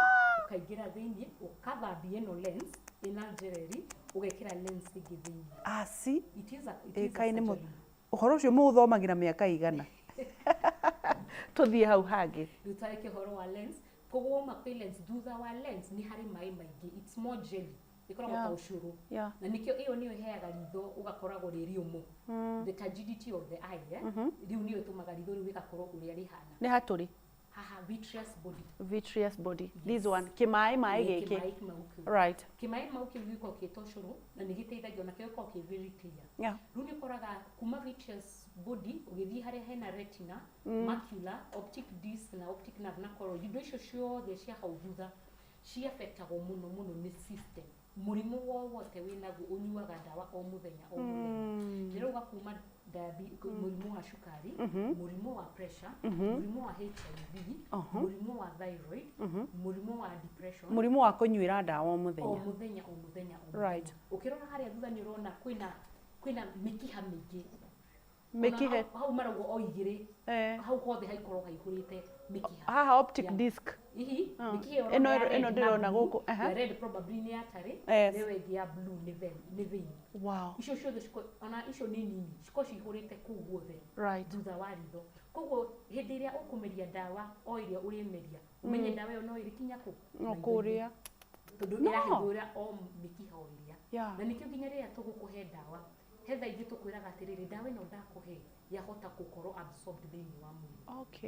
S1: ũkaingĩra thĩiniĩ, ũkathambia ĩno lens ĩna njereri, ũgekĩra lens ĩngĩ thĩiniĩ.
S2: Aci.
S1: It is a
S2: Kaĩ nĩ
S1: surgery.
S2: Ũhoro ũcio mũũthomagĩra mĩaka igana? Tũthiĩ hau hangĩ.
S1: Rĩu tarĩke ũhoro wa lens. Koguo wauma kwĩ lens, thutha wa lens nĩ harĩ maĩ maingĩ, it's more jelly, ĩkoragwo ta ũcũrũ. Na nĩkĩo ĩyo nĩyo ĩheaga ritho ũgakoragwo rĩ rĩũmũ, the turgidity of the eye, eh? Rĩu nĩyo ĩtũmaga ritho rĩu rĩgakorwo ũrĩa rĩhana.
S2: Nĩ hatũrĩ?
S1: Haha, vitreous body.
S2: Vitreous body, this one, kĩmaĩ maĩ
S1: Ĩĩ,
S2: gĩkĩ.
S1: Kĩmaĩ mau kĩu. Kĩmaĩ mau kĩu gĩkoragwo kĩ ta ũcũrũ na nĩ gĩteithagia, ona kĩo gĩkoragwo kĩ very clear. Rĩu nĩ ũkoraga kuma vitreous body ũgĩthiĩ harĩa hena retina, macula, optic disc na optic nerve na choroid, indo icio ciothe cia hau thutha ciaffectagwo mũno mũno nĩ system. Mũrimũ wowothe wĩnaguo, ũnyuaga ndawa o mũthenya o mũthenya, ndĩrauga kuma mũrimũ wa cukari, mũrimũ wa pressure, mũrimũ wa HIV, mũrimũ wa thyroid, mũrimũ wa depression.
S2: Mũrimũ wa kũnyuĩra ndawa o
S1: O
S2: mũthenya.
S1: Mũthenya o mũthenya o mũthenya. Ũkĩrora harĩa thutha nĩ ũrona kwĩna mĩkiha mĩingĩ. Ona
S2: Mĩkiha.
S1: hau marauga o igĩrĩ. Hau hothe haikorwo haihũrĩte mĩkiha.
S2: Haha optic disc.
S1: Ihi mĩkiha ĩyo
S2: Ĩno
S1: ũrona ya
S2: ĩno
S1: red na
S2: ndĩrona
S1: blue,
S2: gũkũ, aha.
S1: ya red probably nĩ artery, na ĩyo ĩngĩ ya blue nĩ vein. Icio ciothe ona icio nĩ nini, cikorwo cihũrĩte kũu guothe thutha wa ritho. Koguo hĩndĩ ĩrĩa ũkũmeria ndawa, o ĩrĩa ũrĩmeria, ũmenye ndawa ĩyo no ĩrĩkinya kũ?
S2: No
S1: Maitho-inĩ.
S2: Kũrĩa.
S1: Tondũ
S2: No.
S1: ĩrahithũra o mĩkiha o ĩrĩa. Na nĩkĩo nginya rĩrĩa tũgũkũhe ndawa, he thaa ingĩ tũkwĩraga atĩrĩrĩ, ndawa ĩno ndakũhe yahota gũkorwo absorbed thĩinĩ wa mwĩrĩ.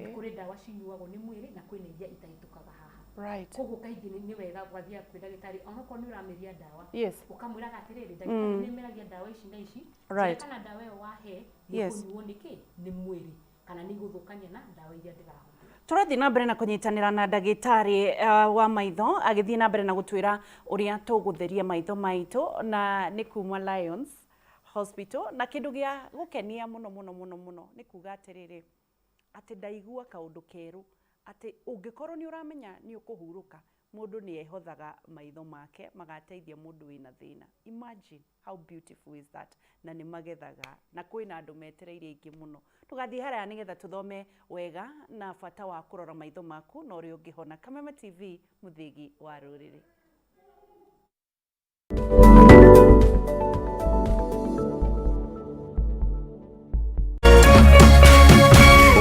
S1: Nĩ kũrĩ ndawa cinyuagwo nĩ mwĩrĩ na kwĩna iria itahĩtũkaga haha. Koguo kaingĩ nĩ wega ũgathiaga kwĩ ndagĩtarĩ onokorwo nĩ ũrameria ndawa, ũkamwĩraga atĩrĩrĩ, ndagĩtarĩ, nĩ meragia ndawa ici na ici. Njĩra kana ndawa ĩyo wahe nĩ ĩkũnyuo nĩkĩ nĩ mwĩrĩ kana nĩ igũthũkania na ndawa iria ndĩrahũthĩra.
S2: Tũrathiĩ na mbere na kũnyitanĩra na ndagĩtarĩ wa maitho agĩthiĩ na mbere na gũtwĩra ũrĩa tũgũtheria maitho maitũ, na nĩ kuma Lions Hospital. Na kĩndũ gĩa gũkenia mũno mũno mũno mũno nĩ kuga atĩrĩrĩ, atĩ ndaigua kaũndũ kerũ, atĩ ũngĩkorwo nĩ ũramenya nĩ ũkũhurũka, mũndũ nĩ ehothaga maitho make magateithia mũndũ wĩna thĩna. Imagine how beautiful is that. Na nĩ magethaga na kwĩna andũ metereire aingĩ mũno. Tũgathiĩ haraya nĩgetha tũthome wega na bata wa kũrora maitho maku na ũrĩa ũngĩhona. Kameme TV, mũthĩgi wa rũrĩrĩ.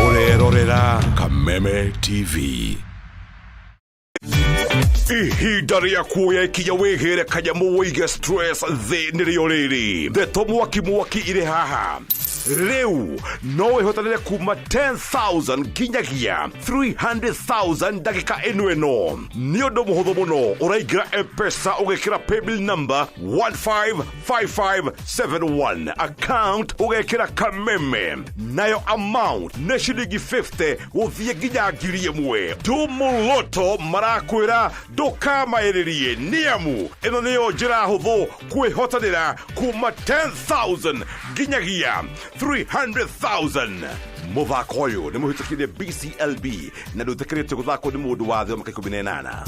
S3: Ũrerorera Kameme TV. Ihinda rĩa kuoya ikinya wĩhĩre kanyamũ wĩige stress thĩ nĩrĩo rĩrĩ. Ndeto mwaki mwaki irĩ haha. Rĩu no wĩhotanĩre kuma 10,000 nginyagia 300,000 ndagĩka ĩno. Ĩno nĩ ũndũ mũhũthũ mũno. Ũraingĩra M-Pesa, ũgekĩra paybill number 155571, account ũgekĩra Kameme, nayo amount nĩ ciringi 50 gũthiĩ nginya 1,000. Ndumuloto marakwĩra ndũkamaĩrĩrie, nĩamu ĩno nĩyo njĩra hũthũ kwĩhotanĩra kuma 10,000 nginyagia 300,000. Mũthako ũyũ nĩ mũhĩtũkire BCLB na ndũtĩkĩrĩtio gũthakwo nĩ mũndũ wa thĩ wa mĩaka 18.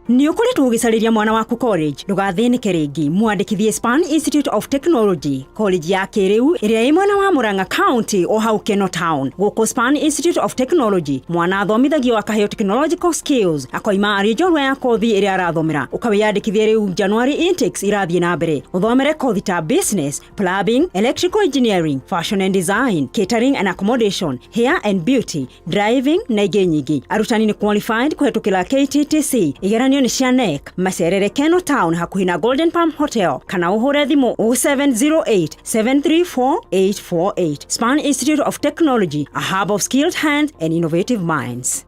S4: Nĩ ũkoretwo ũgĩcarĩria mwana waku college? Ndũgathĩnĩke rĩngĩ, mwandĩkithie Span Institute of Technology, college ya kĩrĩu ĩrĩa ĩ mwena wa Murang'a County o hau Keno Town. Gũkũ Span Institute of Technology, mwana athomithagio akaheo technological skills, akoima arĩ njorua ya kothi ĩrĩa arathomera. Ũkawĩyandĩkithia rĩu, January intakes irathiĩ na mbere. Ũthomere kothi ta business, plumbing, electrical engineering, fashion and design, catering and accommodation, hair and beauty, driving na ingĩ nyingĩ. Arutani nĩ qualified kũhetũkĩra KTTC igeranio. igeranio nĩ cia KNEC macerere Keno Town hakuhĩ na Golden Palm Hotel kana ũhũre thimũ 0708 734 848. Span Institute of Technology, a hub of skilled hands and innovative minds.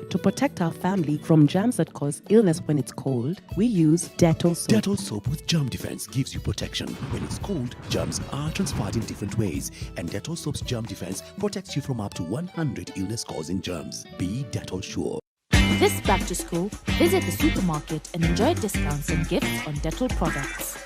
S5: To protect our family from germs that cause illness when it's cold, we use Dettol soap.
S6: Dettol soap with germ defense gives you protection. When it's cold, germs are transferred in different ways, and Dettol soap's germ defense protects you from up to 100 illness-causing germs. Be Dettol sure.
S7: This back to school, visit the supermarket and enjoy discounts and gifts on Dettol products.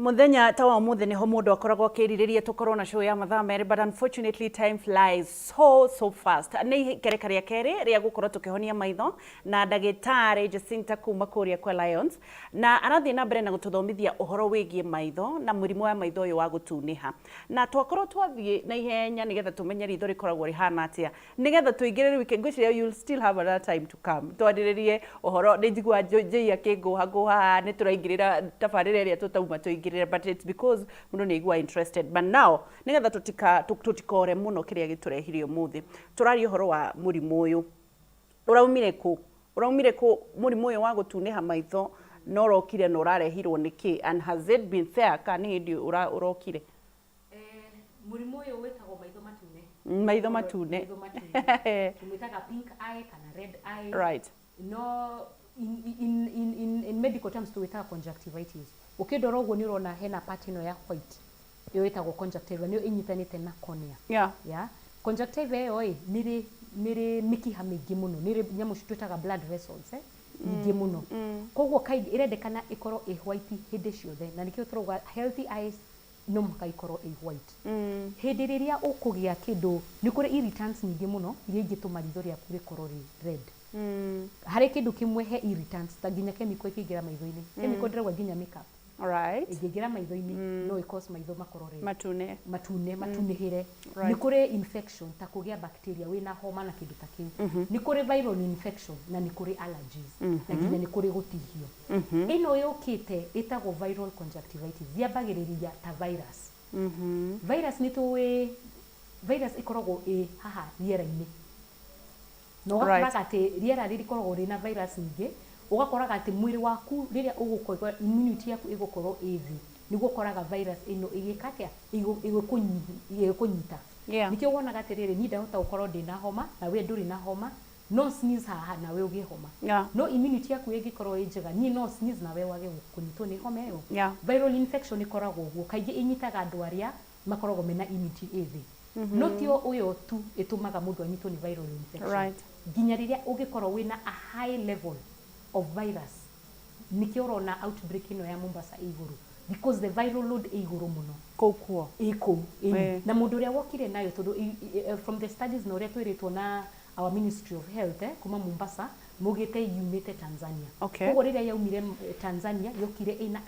S2: Muthenya ta wa umuthi niho mundu akoragwo akiririria tukorwo na show ya mathaa meri, but unfortunately time flies so so fast. Nĩ ikereka rĩa kerĩ rĩa gũkorwo tũkĩhonia maitho na ndagĩtarĩ Jacinta kuma kũrĩa kwa Lions, na arathiĩ na mbere na gũtũthomithia ũhoro wĩgiĩ maitho na mũrimũ wa maitho ũyũ wa gũtunĩha. Na twakorwo twathiĩ na ihenya nĩgetha tũmenye ritho rĩkoragwo rĩhana atĩa, nĩgetha tũingĩre rĩu ngwĩciria you'll still have another time to come twarĩrĩrie ũhoro. Nĩ njiguaga Njĩi akĩngũha ngũha nĩ tũraingĩrĩra tabarĩra ĩrĩa tũtauma tũingĩrĩre, but it's because mũndũ nĩ aigua interested. But now nĩgetha tũtikore mũno kĩrĩa gĩtũrehire ũmũthĩ, tũraria ũhoro wa mũrimũ ũyũ ũraumire kũ, ũraumire kũ mũrimũ ũyũ wa gũtunĩha maitho, na ũrokire na ũrarehirwo nĩkĩ, and has it been there kana nĩ hĩndĩ ũrokire?
S1: Mũrimũ ũyũ wĩtagwo maitho matune.
S2: Maitho matune.
S1: Maitho matune tũmwĩtaga pink eye kana red eye. No in medical terms tũwĩtaga conjunctivitis. Ũkĩndora ũguo nĩ ũrona hena part ĩno ya white, ĩyo ĩtagwo conjunctiva, nĩyo ĩnyitanĩte na cornea. Yeah. Conjunctiva ĩyo ĩ nĩrĩ mĩkiha mĩingĩ mũno, nĩrĩ nyamũ twĩtaga blood vessels nyingĩ mũno. Koguo kaingĩ ĩrendekana ĩkorwo ĩ white hĩndĩ ciothe, na nĩkĩo tũrauga healthy eyes no mũhaka ikorwo ĩ white. Hĩndĩ rĩrĩa ũkũgĩa kĩndũ, nĩ kũrĩ irritants nyingĩ mũno iria ingĩtũma ritho rĩaku rĩkorwo rĩ red. Harĩ kĩndũ kĩmwe he irritants ta nginya chemical ĩkĩingĩra maitho-inĩ. Chemical ndĩrauga nginya makeup. Ĩngĩingĩra maitho-inĩ no ĩ-cause maitho makorwo red.
S2: Matune.
S1: Matune, matunĩhĩre. Nĩ kũrĩ infection ta kũgĩa bacteria wĩna homa na kĩndũ ta kĩu. Nĩ kũrĩ viral infection na nĩ kũrĩ allergies na nginya nĩ kũrĩ gũtihio. Ĩno yũkĩte ĩtagwo viral conjunctivitis, yambagĩrĩria ta virus. Virus nĩ tũĩ virus ĩkoragwo ĩ haha rĩera-inĩ. Na ũgakoraga atĩ rĩera rĩkoragwo rĩna virus nyingĩ, ũgakoraga atĩ mwĩrĩ waku rĩrĩa ũgũkorwo immunity yaku ĩgũkorwo ĩ thĩ, nĩguo ũkoraga virus ĩno ĩgĩka atĩa, ĩgĩkũnyita. Nĩkĩo wonaga atĩrĩrĩ, niĩ ndahota gũkorwo ndĩna homa na we ndũrĩ na homa, no sneeze haha nawe ũgĩe homa. No immunity yaku ĩngĩkorwo ĩ njega, niĩ no sneeze nawe wage kũnyitwo nĩ homa ĩyo. Viral infection ĩkoragwo ũguo, kaingĩ ĩnyitaga andũ arĩa makoragwo mena immunity ĩ thĩ. No tio ũyũ tu ĩtũmaga mũndũ anyitwo nĩ viral infection. Nginya rĩrĩa ũngĩkorwo wĩna a high level of virus, nĩkĩo ũrona outbreak ĩno ya Mombasa ĩ igũrũ, because the viral load ĩ igũrũ mũno.
S2: Kũu kuo.
S1: Ĩ kũu, ĩni. Na mũndũ ũrĩa wokire nayo, tondũ from the studies na ũrĩa twĩrĩtwo na our Ministry of Health kuma Mombasa, maugĩte yumĩte Tanzania. Koguo rĩrĩa yaumire Tanzania, yokire ĩna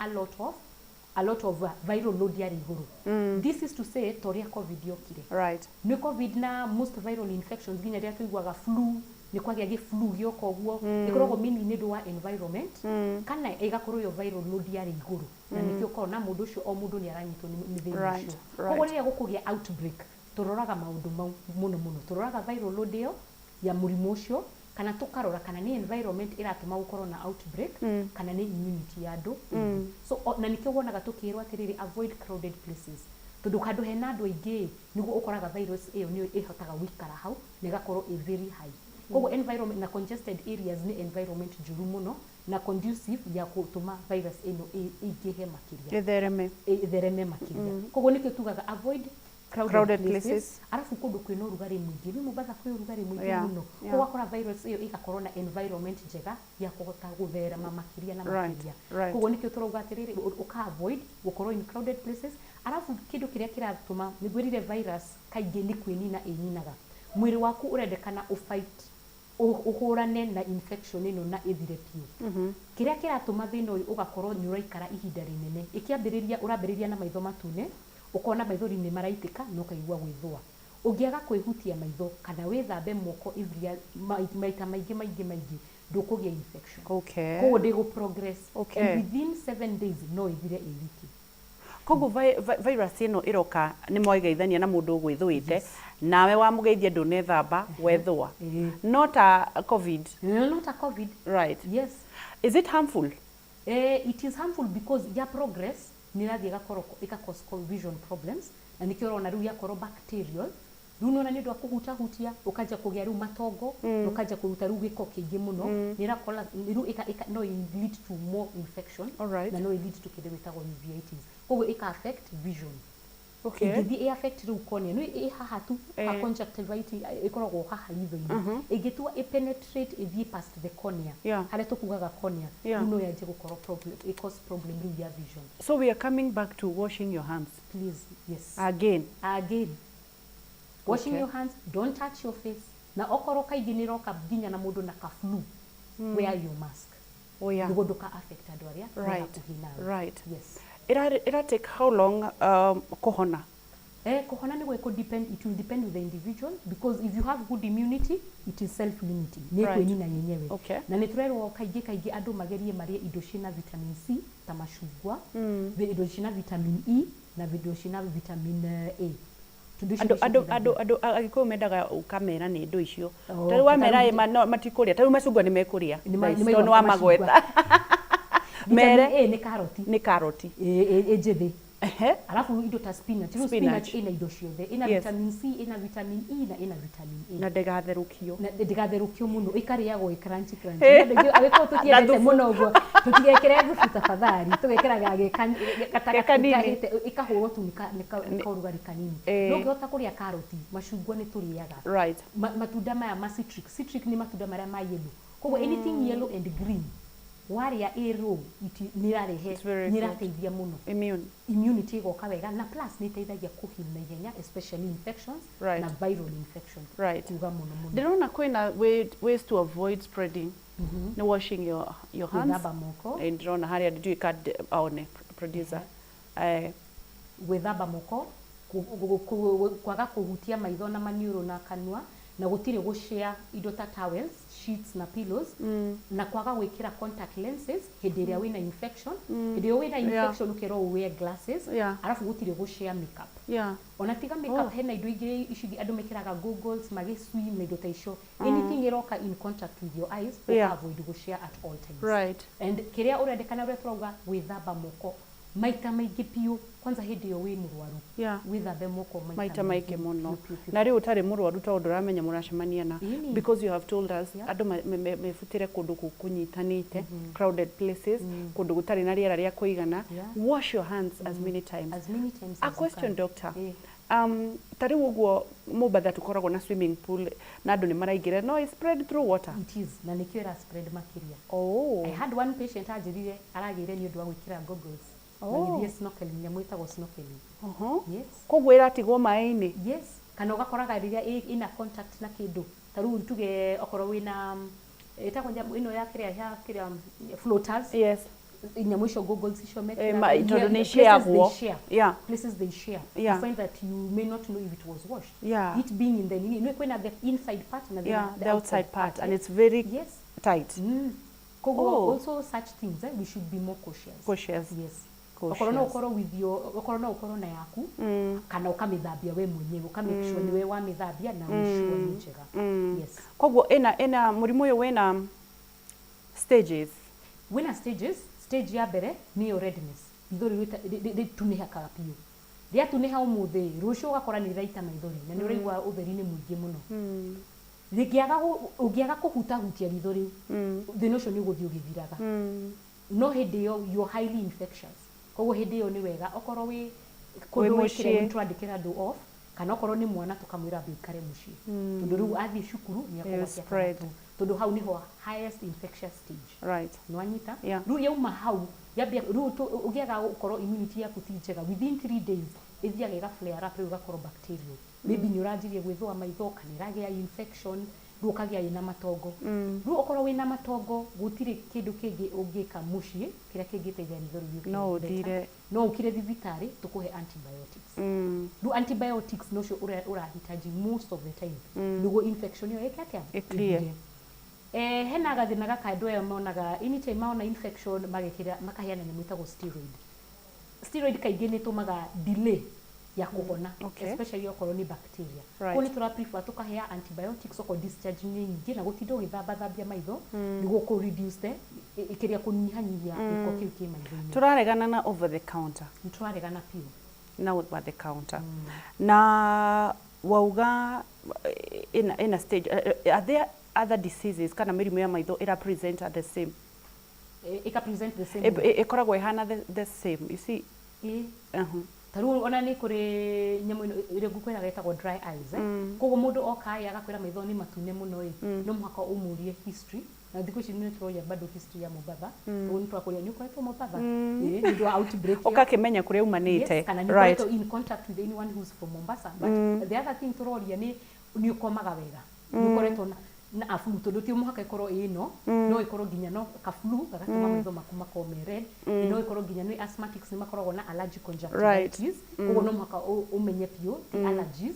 S1: a lot of viral load yarĩ igũrũ. This is to say ta ũrĩa COVID yokire. Nĩ COVID na most viral infections, nginya rĩrĩa tũiguaga flu, nĩ kwagĩa gĩ flu gĩoka ũguo, ĩkoragwo mainly nĩ ũndũ wa environment, kana ĩgakorwo ĩyo viral load yarĩ igũrũ, na nĩkĩo ũkorwo na mũndũ ũcio o mũndũ nĩ aranyitwo nĩ thĩna ũcio. Koguo rĩrĩa gũkũgĩa outbreak, tũroraga maũndũ mau mũno mũno. Tũroraga viral load ĩyo ya mũrimũ ũcio, kana tũkarora kana nĩ environment ĩratũma gũkorwo na outbreak, kana nĩ immunity ya andũ. So na nĩkĩo wonaga tũkĩrwo atĩrĩrĩ, avoid crowded places, tondũ handũ hena andũ aingĩ nĩguo ũkoraga virus ĩyo nĩyo ĩhotaga gũikara hau na ĩgakorwo ĩ very high. Koguo environment na congested areas nĩ environment njũru mũno na conducive ya gũtũma virus ĩno ĩingĩhe makĩria,
S2: ĩthereme.
S1: Ĩthereme makĩria. Koguo nĩkĩo tugaga avoid Crowded,
S2: Crowded
S1: places,
S2: places.
S1: Arabu kũndũ kwĩna ũrugarĩ mũingĩ, rĩu Mombatha kwĩ ũrugarĩ mũingĩ mũno. Ũgakora virus ĩyo ĩgakorwo na environment njega ya kũhota gũtherema makĩria na makĩria. Koguo nĩkĩo tũrauga atĩrĩrĩ, ũka avoid gũkorwo in crowded places. Arabu kĩndũ kĩrĩa kĩratũma nĩngwĩrire, virus kaingĩ nĩ kwĩnina ĩninaga. Mwĩrĩ waku ũrendekana ũfight, ũhũrane na infection ĩno na ĩthire biũ. Kĩrĩa kĩratũma thĩna ũyũ ũgakorwo nĩ ũraikara ihinda rĩnene, ĩkĩambĩrĩria ũrambĩrĩria na maitho matune, ũkona maithori nĩ maraitĩka na ũkaigua gwĩthũa. Ũngĩaga kwĩhutia maitho kana wĩthambe moko every maita maingĩ maingĩ maingĩ, ndũkũgĩa infection. Koguo ndĩgũ progress. And within 7 days no ĩthire ĩ wiki.
S2: Koguo virus ĩno ĩroka nĩ mwageithania na mũndũ ũgwĩthũĩte, nawe wamũgeithia ndũnethamba, wethũa. No ta COVID.
S1: No ta COVID. Yes.
S2: Is it harmful?
S1: It is harmful because ya progress nĩ ĩrathiĩ ĩgakorwo ĩka cause vision problems, na nĩkĩo ũrona rĩu yakorwo bacterial, rĩu nĩwona nĩ ũndũ wa kũhutahutia ũkanjia kũgĩa rĩu matongo, na ũkanjia kũruta rĩu gĩko kĩingĩ mũno, nĩ ĩrakora rĩu no ĩ lead to more infection, na no ĩ lead to kĩndũ gĩtagwo uveitis. Koguo ĩka affect vision. Ĩngĩthiĩ ĩ affect rĩu cornea, nĩ ĩ haha tu ha conjunctivitis ĩkoragwo haha ritho-inĩ, ĩngĩtua ĩ penetrate ĩthiĩ past the cornea, harĩa tũkugaga cornea, rĩu no yanjie gũkorwo problem, ĩ cause problem rĩu ya vision.
S2: So we are coming back to washing your hands.
S1: Please, yes.
S2: Again.
S1: Again, washing your hands, don't touch your face. Na okorwo kaingĩ nĩ ĩroka nginya na mũndũ na ka flu, wear your mask nĩguo ndũka affect andũ arĩa me hakuhĩ nawe. Yes.
S2: Ira take how long kũhona?
S1: Kũhona nĩ gwĩkũ depend, it will depend with the individual, because if you have good immunity, it is self limiting, nĩ kwĩnina yenyewe. Na nĩ tũrerwo kaingĩ kaingĩ andũ magerie marĩe indo ciĩna vitamin C ta macungwa, indo ciĩna vitamin E na indo ciĩna vitamin A. Tondũ icio
S2: Andũ
S1: nĩcio
S2: andũ
S1: iteithagia.
S2: Andũ agĩkũyũ mendaga ũkamera nĩ indo icio.
S1: Oh,
S2: Ta rĩu wamera
S1: ta
S2: ĩ no matikũrĩa. Ta rĩu macungwa nĩ mekũrĩa.
S1: Nĩ
S2: Thaa ici,
S1: nĩ
S2: tondũ nĩ
S1: maigua
S2: wamagweta.
S1: Vitamin
S2: Mere.
S1: A nĩ karoti.
S2: Nĩ karoti.
S1: Ĩ njĩthĩ. Alafu indo ta spinach. Rĩu
S2: Spinach.
S1: spinach ĩna indo ciothe, ĩna vitamin C, ĩna vitamin E na ĩna vitamin A.
S2: Na ndĩgatherũkio.
S1: Na ndĩgatherũkio mũno, ĩkarĩagwo ĩ crunchy crunchy. Andũ aingĩ agĩkorwo
S2: Na
S1: tũtiendete
S2: thubu.
S1: mũno ũguo, tũtigekĩre thubu tafadhali, tũgekĩraga
S2: Ge kanini.
S1: gatagatĩ, ĩkahũrwo tu nĩ kaũrugarĩ kanini. No ũngĩhota kũrĩa karoti, macungwa nĩ tũrĩaga. Matunda maya ma citric, citric nĩ matunda marĩa ma yellow, koguo anything yellow and green warĩa ĩ raw, nĩ ĩrarehe
S2: It's very
S1: nĩ
S2: good.
S1: ĩrateithia mũno.
S2: Immune.
S1: Immunity ĩgoka wega, na plus nĩ ĩteithagia kũheal na ihenya, especially infections na viral infections. Kuga mũno mũno.
S2: Ndĩrona kwĩna ways to avoid spreading. Nĩ washing your hands.
S1: Gwĩthamba moko.
S2: Ndĩrona harĩa, ndiũĩ ka aone producer.
S1: Gwĩthamba moko, kwaga kũhutia maitho na maniũrũ na kanua, na gũtirĩ gũshare indo ta towels, sheets na pillows, na kwaga gwĩkĩra contact lenses hĩndĩ ĩrĩa wĩna infection. Hĩndĩ ĩyo wĩna infection ũkerwo ũ wear glasses. Arabu gũtirĩ gũshare makeup. Ona tiga makeup, hena indo ingĩ ici ingĩ andũ mekĩraga, goggles magĩswim na indo ta icio. Anything ĩroka in contact with your eyes, avoid gũshare at all times. And kĩrĩa ũrendekana, ũrĩa tũrauga, gwĩthamba moko maita maingĩ biũ, kwanza hĩndĩ ĩyo wĩ mũrwaru. Wĩthambe moko
S2: maita maingĩ mũno.
S1: Biũ, biũ, biũ.
S2: Na rĩu ũtarĩ mũrwaru, tondũ ndũramenya mũracemania na because you have told us andũ mebutĩre kũndũ kũnyitanĩte, crowded places, kũndũ gũtarĩ na rĩera rĩa kũigana. Wash your hands as many times.
S1: As many times
S2: A
S1: as you
S2: question,
S1: can.
S2: doctor. Ta rĩu ũguo Mombatha tũkoragwo na swimming pool na andũ nĩ maraingĩra, no it spread through water?
S1: It is, na nĩkĩo ĩra spread makĩria. I had one patient anjĩrire aragĩire nĩ ũndũ wa gwĩkĩra goggles magĩthiĩ snorkeling, nyamũ ĩtagwo snorkeling. Yes.
S2: Koguo ĩratigwo maĩ-inĩ?
S1: Yes, kana ũgakoraga rĩrĩa ĩna contact na kĩndũ, ta rĩu tuge okorwo wĩna ĩtagwo nyamũ ĩno ya kĩrĩa floaters. Nyamũ icio, goggles icio mekĩraga,
S2: tondũ nĩ
S1: places
S2: share-agwo.
S1: they share. Places they share. You find that you may not know if it was washed, it being in the nini, nĩ kwĩna the inside part na
S2: the outside part, and it's very tight.
S1: Koguo also such things, we should be more cautious.
S2: Cautious.
S1: Yes. Okorwo no
S2: Cautious.
S1: ũkorwo with your, okorwo no ũkorwo na yaku, kana ũkamĩthambia we mwenyewe, ũkamake sure nĩwe wamĩthambia na wĩ sure nĩ njega. Yes.
S2: Koguo ĩna mũrimũ ũyũ wĩna stages?
S1: Wĩna stages. Stage ya mbere nĩyo redness, ithori rĩtunĩhakaga biũ. Rĩatunĩha ũmũthĩ, rũciũ ũgakora nĩ rĩraita maithori na nĩ ũraigua ũtheri nĩ mũingĩ mũno. Ũngĩaga kũhutahutia ritho rĩu, thĩna ũcio nĩ ũgũthiĩ ũgĩthiraga, no hĩndĩ ĩyo you're highly infectious. Koguo hĩndĩ ĩyo nĩ wega okorwo wĩ kũndũ
S2: Wĩ
S1: wĩkĩre
S2: mũciĩ.
S1: twandĩkĩra andũ off. Kana okorwo nĩ mwana, tũkamwĩra ambe aikare mũciĩ, tondũ rĩu athiĩ cukuru nĩ akũgwatia twana
S2: spread.
S1: tũu, tondũ hau nĩho highest infectious stage. Nĩwanyita?
S2: Yeah.
S1: Rĩu yauma hau yambia rĩu ũngĩaga gũkorwo immunity yaku ti njega, within 3 days ĩthiaga ĩga flare up, rĩu ĩgakorwo bacterial. Maybe nĩ ũranjirie gwĩthũa maitho kana ĩragĩa infection, rĩu ũkagĩa wĩna matongo. Rĩu okorwo wĩna matongo, gũtirĩ kĩndũ kĩngĩ ũngĩka mũciĩ kĩrĩa kĩngĩteithia ritho rĩu rĩũke
S2: No
S1: better.
S2: ũthire.
S1: No ũkire thibitarĩ tũkũhe antibiotics. Rĩu antibiotics nocio ũrahitaji most of the time nĩguo infection ĩyo ĩke atĩa?
S2: Ĩ-clear.
S1: Ĩthire. Hena gathĩna gaka andũ aya monaga anytime maona infection, magekĩra, makaheana nyamũ ĩtagwo steroid. Steroid kaingĩ nĩ ĩtũmaga delay ya kũhona, especially okorwo nĩ bacteria. Koguo nĩ tũra prefer tũkahea antibiotics okorwo discharge nĩ nyingĩ na gũtinda ũgĩthambathambia maitho nĩguo kũ reduce the kĩrĩa, kũnyihanyihia gĩko kĩu kĩ maitho-inĩ.
S2: Tũraregana na over the counter.
S1: Nĩ tũraregana biũ.
S2: Na over the counter na wauga ina stage. Are there other diseases kana mĩrimũ ya maitho ĩra present at the same?
S1: Ĩka present the same way.
S2: Ĩkoragwo ĩhana the same, you see?
S1: Ĩ. Ta rĩu ona nĩ kũrĩ nyamũ ĩno ĩrĩa ngũkwĩraga ĩtagwo dry eyes, eh? Koguo mũndũ oka ĩ agakwĩra maitho nĩ matune mũno ĩ, no mũhaka ũmũrie history, na thikũ ici nĩ tũroria bado history ya Mombatha. Koguo nĩ tũrakũria nĩ ũkoretwo Mombatha, ĩ, nĩ ũndũ wa outbreak ĩyo.
S2: Ũgakĩmenya kũrĩa umanĩte.
S1: Yes, kana nĩ ũkoretwo in contact with anyone who's from Mombasa. But the other thing tũroria nĩ ũkomaga wega, nĩ ũkoretwo na a flu, tondũ ti mũhaka ĩkorwo ĩ ĩno, no ĩkorwo nginya no ka flu gagatũma maitho maku makorwo me red. No ĩkorwo nginya nĩ asthmatics, nĩ makoragwo na allergic conjunctivitis. Koguo no mũhaka ũmenye biũ ti allergies,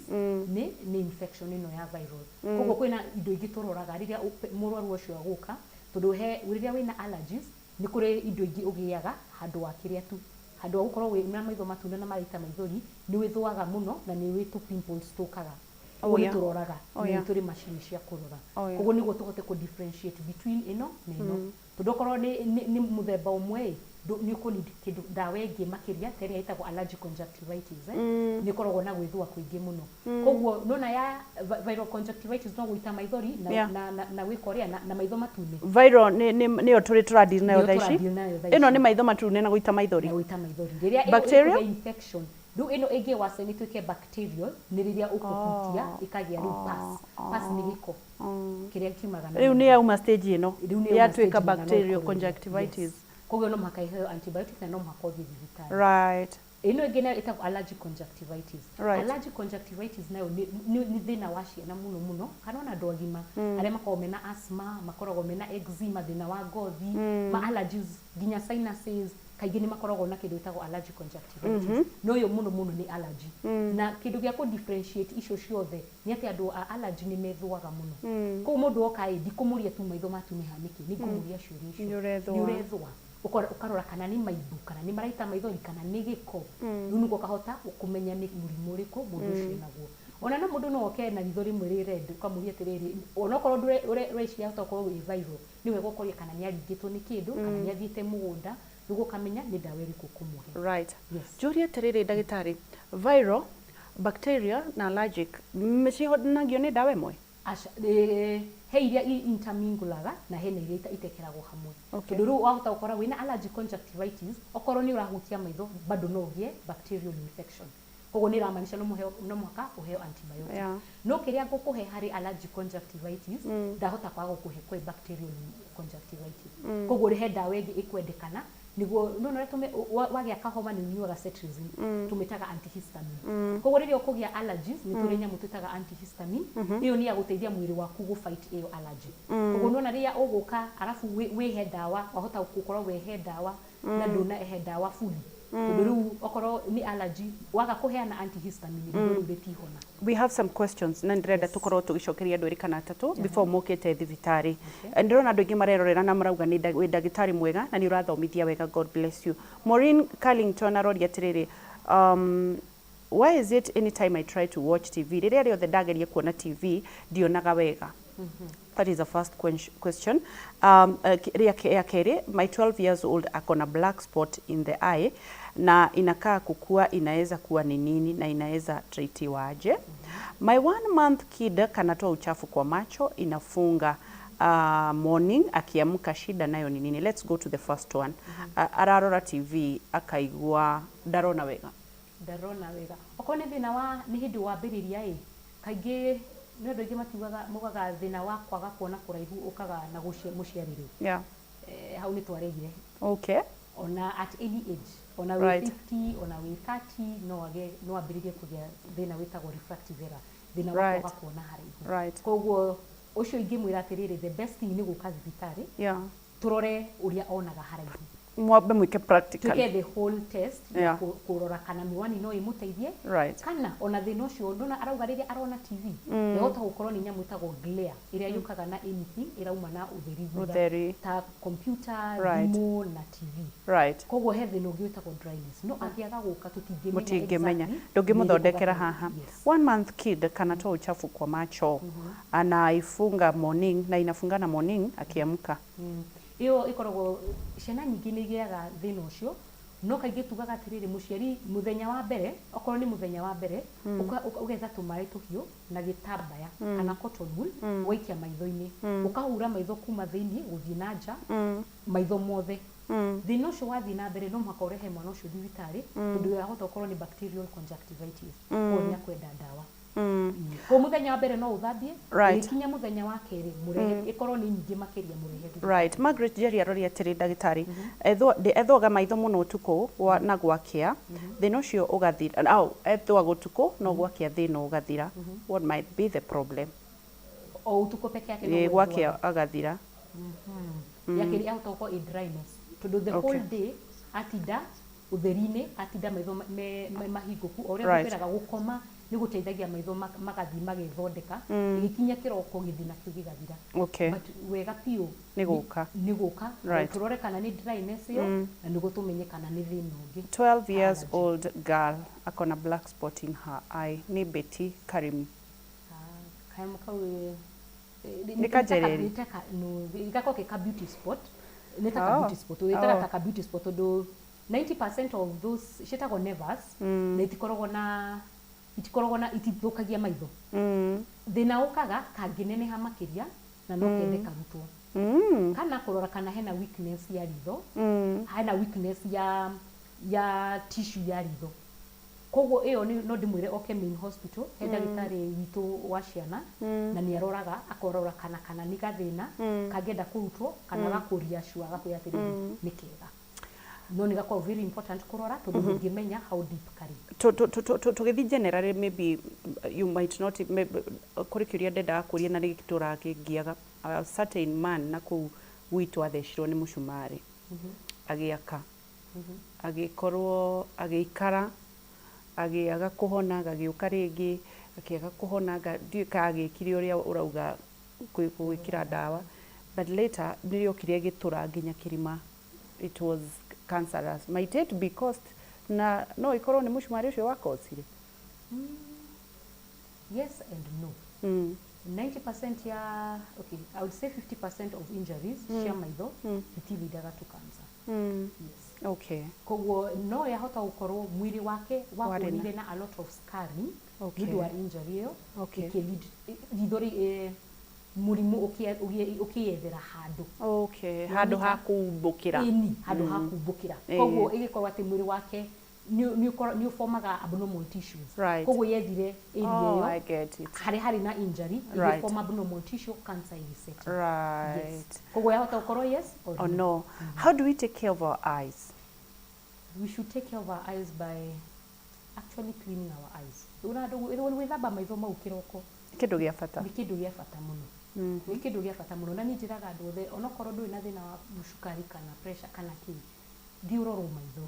S1: nĩ infection ĩno ya viral. Koguo kwĩna indo ingĩ tũroraga rĩrĩa mũrwaru ũcio agũka, tondũ he rĩrĩa wĩna allergies nĩ kũrĩ indo ingĩ ũgĩaga handũ wa kĩrĩa tu, handũ wa gũkorwo wĩ na maitho matune na maraita maithori, nĩ wĩthũaga mũno na nĩ wĩ tũ pimples tũkaga. Koguo nĩ tũroraga, nĩ tũrĩ macini cia kũrora. Koguo nĩguo tũhote kũ differentiate between ĩno na ĩno, tondũ okorwo nĩ mũthemba ũmwe ĩ, nĩ ũkũ need kĩndũ, ndawa ĩngĩ makĩria ta ĩrĩa ĩtagwo allergic conjunctivitis, eh? Nĩ ĩkoragwo na gwĩthũa kũingĩ mũno. Koguo nona ya viral conjunctivitis no gũita maithori na, na gwĩka ũrĩa na maitho matune.
S2: Viral nĩyo tũrĩ tũradeal nayo
S1: Nĩyo
S2: thaa ici.
S1: tũradeal nayo thaa
S2: Ĩno
S1: ici.
S2: nĩ maitho matune na gũita maithori.
S1: Na gũita maithori rĩrĩa
S2: Bacterial?
S1: ĩkũgĩa infection. Rĩu ĩno ĩngĩ wase nĩ ĩtuĩke bacterial nĩ rĩrĩa ũkũhutia ĩkagĩa rĩu pus. Pus nĩ gĩko kĩrĩa kiumaga na
S2: Rĩu nĩ
S1: maitho.
S2: yauma stage ĩno.
S1: Rĩu nĩ yauma
S2: Yatuĩka
S1: stage ĩno na no
S2: bacterial
S1: ĩkorwo.
S2: conjunctivitis.
S1: Yes. Koguo no mũhaka iheo antibiotic na no mũhaka ũthiĩ thibitarĩ. Ĩno ĩngĩ nayo ĩtagwo allergic conjunctivitis. Allergic conjunctivitis nayo nĩ thĩna wa ciana mũno mũno kana ona andũ agima arĩa makoragwo mena asthma, makoragwo mena eczema, thĩna wa ngothi, ma allergies, nginya sinuses, kaingĩ nĩ makoragwo na kĩndũ gĩtagwo allergic conjunctivitis. No ũyũ mũno mũno nĩ allergy. Na kĩndũ gĩa kũ differentiate icio ciothe nĩ atĩ andũ a allergy nĩ methũaga mũno. Koguo mũndũ oka ĩ, ndikũmũria tu maitho matunĩha nĩkĩ, nĩ ngũmũria ciũria icio.
S2: Nĩ ũrethũa.
S1: Nĩ ũrethũa. Ũkarora kana nĩ maimbu, kana nĩ maraita maithori, kana nĩ gĩko. Rĩu nĩguo ũkahota kũmenya nĩ mũrimũ ũrĩkũ mũndũ ũcio enaguo. Ona no mũndũ no oke na ritho rĩmwe rĩ red, ũkamũria atĩrĩrĩ, onokorwo ndũreciria yahota gũkorwo ĩ viral, nĩ wega ũkoria kana nĩ aringĩtwo nĩ kĩndũ, kana nĩ athiĩte mũgũnda, nĩguo ũkamenya nĩ ndawa ĩrĩkũ ũkũmũhe. Yes.
S2: Njũrie atĩrĩrĩ ndagĩtarĩ, viral, bacteria na allergic cihonagio nĩ ndawa ĩmwe?
S1: Aca, he iria interminglaga na hena iria itekĩragwo hamwe. Tondũ rĩu wahota gũkora wĩna allergic conjunctivitis, okorwo nĩ ũrahutia maitho bado no ũgĩe bacterial infection. Koguo nĩ ĩramaanisha no mũhaka ũheo antibiotic. No kĩrĩa ngũkũhe harĩ allergic conjunctivitis, ndahota kwaga gũkũhe kwĩ bacterial conjunctivitis. Koguo he ndawa ĩngĩ ĩkwendekana nĩguo nĩ ũrĩa wagĩa kahoma nĩ ũnyuaga cetirizine, tũmĩtaga antihistamine. Koguo rĩrĩa ũkũgĩa allergies, nĩ tũrĩ nyamũ twĩtaga antihistamine. Ĩyo nĩ ya gũteithia mwĩrĩ waku gũ fight ĩyo allergy. Koguo nĩwona rĩrĩa ũgũka arabu wĩhe ndawa, wahota gũkorwo wehe ndawa na ndũnahe ndawa fully, tondũ rĩu okorwo nĩ allergy waga kũheana antihistamine, ritho rĩu rĩtihona.
S2: We have some questions na ndĩrenda tũkorwo tũgĩcokeria andũ erĩ kana atatũ before mokĩte thibitarĩ. Ndĩrona andũ aingĩ marerorera na marauga nĩ wĩ ndagĩtarĩ mwega na nĩ ũrathomithia wega. God bless you. Maureen Carlington aroria atĩrĩrĩ, why is it anytime I try to watch TV, rĩrĩa rĩothe ndageria kuona TV ndionaga wega? That is the first question. Ya kerĩ, my 12 years old akona black spot in the eye na inakaa kukua, inaweza kuwa ni nini na inaweza treatiwa aje? My 1 month kid kanatoa uchafu kwa macho, inafunga morning akiamka, shida nayo ni nini? Let's go to the first one. Ararora TV akaigua ndarona wega.
S1: Ndarona wega. Okorwo nĩ thĩna wa nĩ hĩndĩ wambĩrĩria ĩ, kaingĩ nĩ andũ aingĩ matiugaga, maugaga thĩna wa kwaga kuona kũraihu ũkaga na mũciarĩre. Hau nĩ twaregire. Ona at any age, ona wĩ 50, ona wĩ 30, no age, no ambĩrĩrie kũgĩa thĩna wĩtagwo refractive error, thĩna wa kwaga kuona haraihu. Koguo ũcio ingĩmwĩra atĩrĩrĩ, the best thing nĩ gũka thibitarĩ, tũrore ũrĩa onaga haraihu.
S2: Mwambe mwĩke practical.
S1: Twĩke the whole test ya kũrora kana miwani no ĩmũteithie, kana ona thĩna ũcio ndona arauga rĩrĩa arona TV, yahota gũkorwo nĩ nyamũ ĩtagwo glare ĩrĩa yũkaga na anything ĩrauma na ũtheri thutha,
S2: Ũtheri.
S1: ta computer, thimũ na TV. Koguo he thĩna ũngĩ wĩtagwo dryness, no angĩaga gũka tũtingĩmenya.
S2: Mũtingĩmenya.
S1: Exactly
S2: Ndũngĩmũthondekera
S1: nĩ ĩrĩkũ.
S2: Haha.
S1: Yes.
S2: 1 month kid kanatoa uchafu kwa macho, anaifunga morning na inafungana morning akiamka.
S1: Ĩyo ĩkoragwo ciana nyingĩ nĩ igĩaga thĩna ũcio, no kaingĩ tugaga atĩrĩrĩ, mũciari mũthenya wa mbere, okorwo nĩ mũthenya wa mbere, ũgetha tũmaĩ tũhiũ na gĩtambaya kana cotton wool, ũgaikia maitho-inĩ, ũkahura maitho kuma thĩinĩ gũthiĩ na nja, maitho mothe. Thĩna ũcio wathiĩ na mbere, no mũhaka ũrehe mwana ũcio thibitarĩ, tondũ yahota gũkorwo nĩ bacterial conjunctivitis, koguo nĩ akwenda ndawa. Koguo mũthenya wa mbere no ũthambie, ĩgĩkinya mũthenya wa kerĩ mũrehe, ĩkorwo nĩ nyingĩ makĩria, mũrehe thibitarĩ.
S2: Right. Margaret Jerry arori atĩrĩ, ndagĩtarĩ, ethũaga maitho mũno ũtukũ na gwakĩa thĩna ũcio ũgathira, au ethũaga ũtukũ no gwakĩa thĩna ũgathira. What might be the problem?
S1: O ũtukũ peke yake no
S2: Ĩ,
S1: gwethũaga.
S2: Gwakĩa agathira.
S1: Ya kerĩ yahota gũkorwo ĩ dryness, tondũ the whole day atinda ũtheri-inĩ, atinda maitho me mahingũku, o ũrĩa ngũkwĩraga gũkoma nĩ gũteithagia maitho magathiĩ magethondeka, ĩgĩkinya kĩroko gĩthiĩ nakĩo gĩgathira. But wega biũ
S2: Nĩ gũka.
S1: Nĩ gũka, tũrore kana nĩ dryness ĩyo, na nĩguo tũmenye kana nĩ thĩna ũngĩ.
S2: 12 years
S1: Allergy.
S2: Old girl akona black spot in her eye. Nĩ Betty Karimi.
S1: Ah, kanyamũ kau
S2: Nĩ kanjereri?
S1: Gakorwo ke ka beauty spot, nĩ ta ka beauty spot wĩtaga, ta ka beauty spot, tondũ 90% of those ciĩtagwo nevus, na itikoragwo na itithũkagia maitho. Thĩna ũkaga kangĩneneha makĩria, na no kende karutwo, kana kũrora kana hena weakness ya ritho, hena weakness ya tissue ya ritho. Koguo ĩyo no ndĩmwĩre oke main hospital, he ndagĩtarĩ witũ wa ciana, na nĩ aroraga, akorora kana nĩ gathĩna kangĩenda kũrutwo, kana gakũriacua, agakwĩra atĩrĩrĩ, nĩ kega, no nĩ gakoragwo very important kũrora, tondũ ndũngĩmenya how deep karĩ.
S2: Tũgĩthiĩ generally, maybe you might not, maybe, kũrĩ kĩũria ndendaga kũria na nĩ kĩngiaga. A certain man na kũu gwitũ athecirwo nĩ mũcumarĩ agĩaka, agĩkorwo agĩikara, agĩaga kũhona, gagĩũka rĩngĩ, akĩaga kũhona, ndiũĩ kana agĩkire ũrĩa ũrauga gwĩkĩra ndawa, but later nĩrĩokire gĩtũra nginya kĩrima. It was cancerous. Might it be caused na no ĩkorwo nĩ mũcumarĩ ũcio wakosire?
S1: Yes and no. 90% ya, okay, I would say 50% of injuries cia maitho itileadaga to cancer. Yes. Koguo no yahota gũkorwo mwĩrĩ wake
S2: Warĩ na-
S1: wakuonire na a lot of scarring nĩ ũndũ wa injury ĩyo, ĩkĩlead ritho mũrimũ ũkĩyethera handũ.
S2: Okay, handũ ha kumbũkĩra.
S1: Ĩni, handũ ha kumbũkĩra. Koguo ĩgĩkorwo atĩ mwĩrĩ wake nĩ ũformaga abnormal tissues. Koguo yethire area
S2: Oh,
S1: ĩyo
S2: I get it.
S1: harĩa harĩ na injury, ĩgĩform abnormal tissue, cancer ĩgĩsettle. Yes. Koguo yahota gũkorwo yes or
S2: Or
S1: no.
S2: No. How do we take care of our eyes?
S1: We should take care of our eyes by actually cleaning our eyes. Ũrona gwĩthamba maitho mau kĩroko
S2: Kĩndũ gĩa bata.
S1: Nĩ kĩndũ gĩa bata mũno, nĩ kĩndũ gĩa bata mũno, na niĩ njĩraga andũ othe, onokorwo ndũrĩ na thĩna wa cukari kana pressure kana kĩ, thiĩ ũrorwo maitho,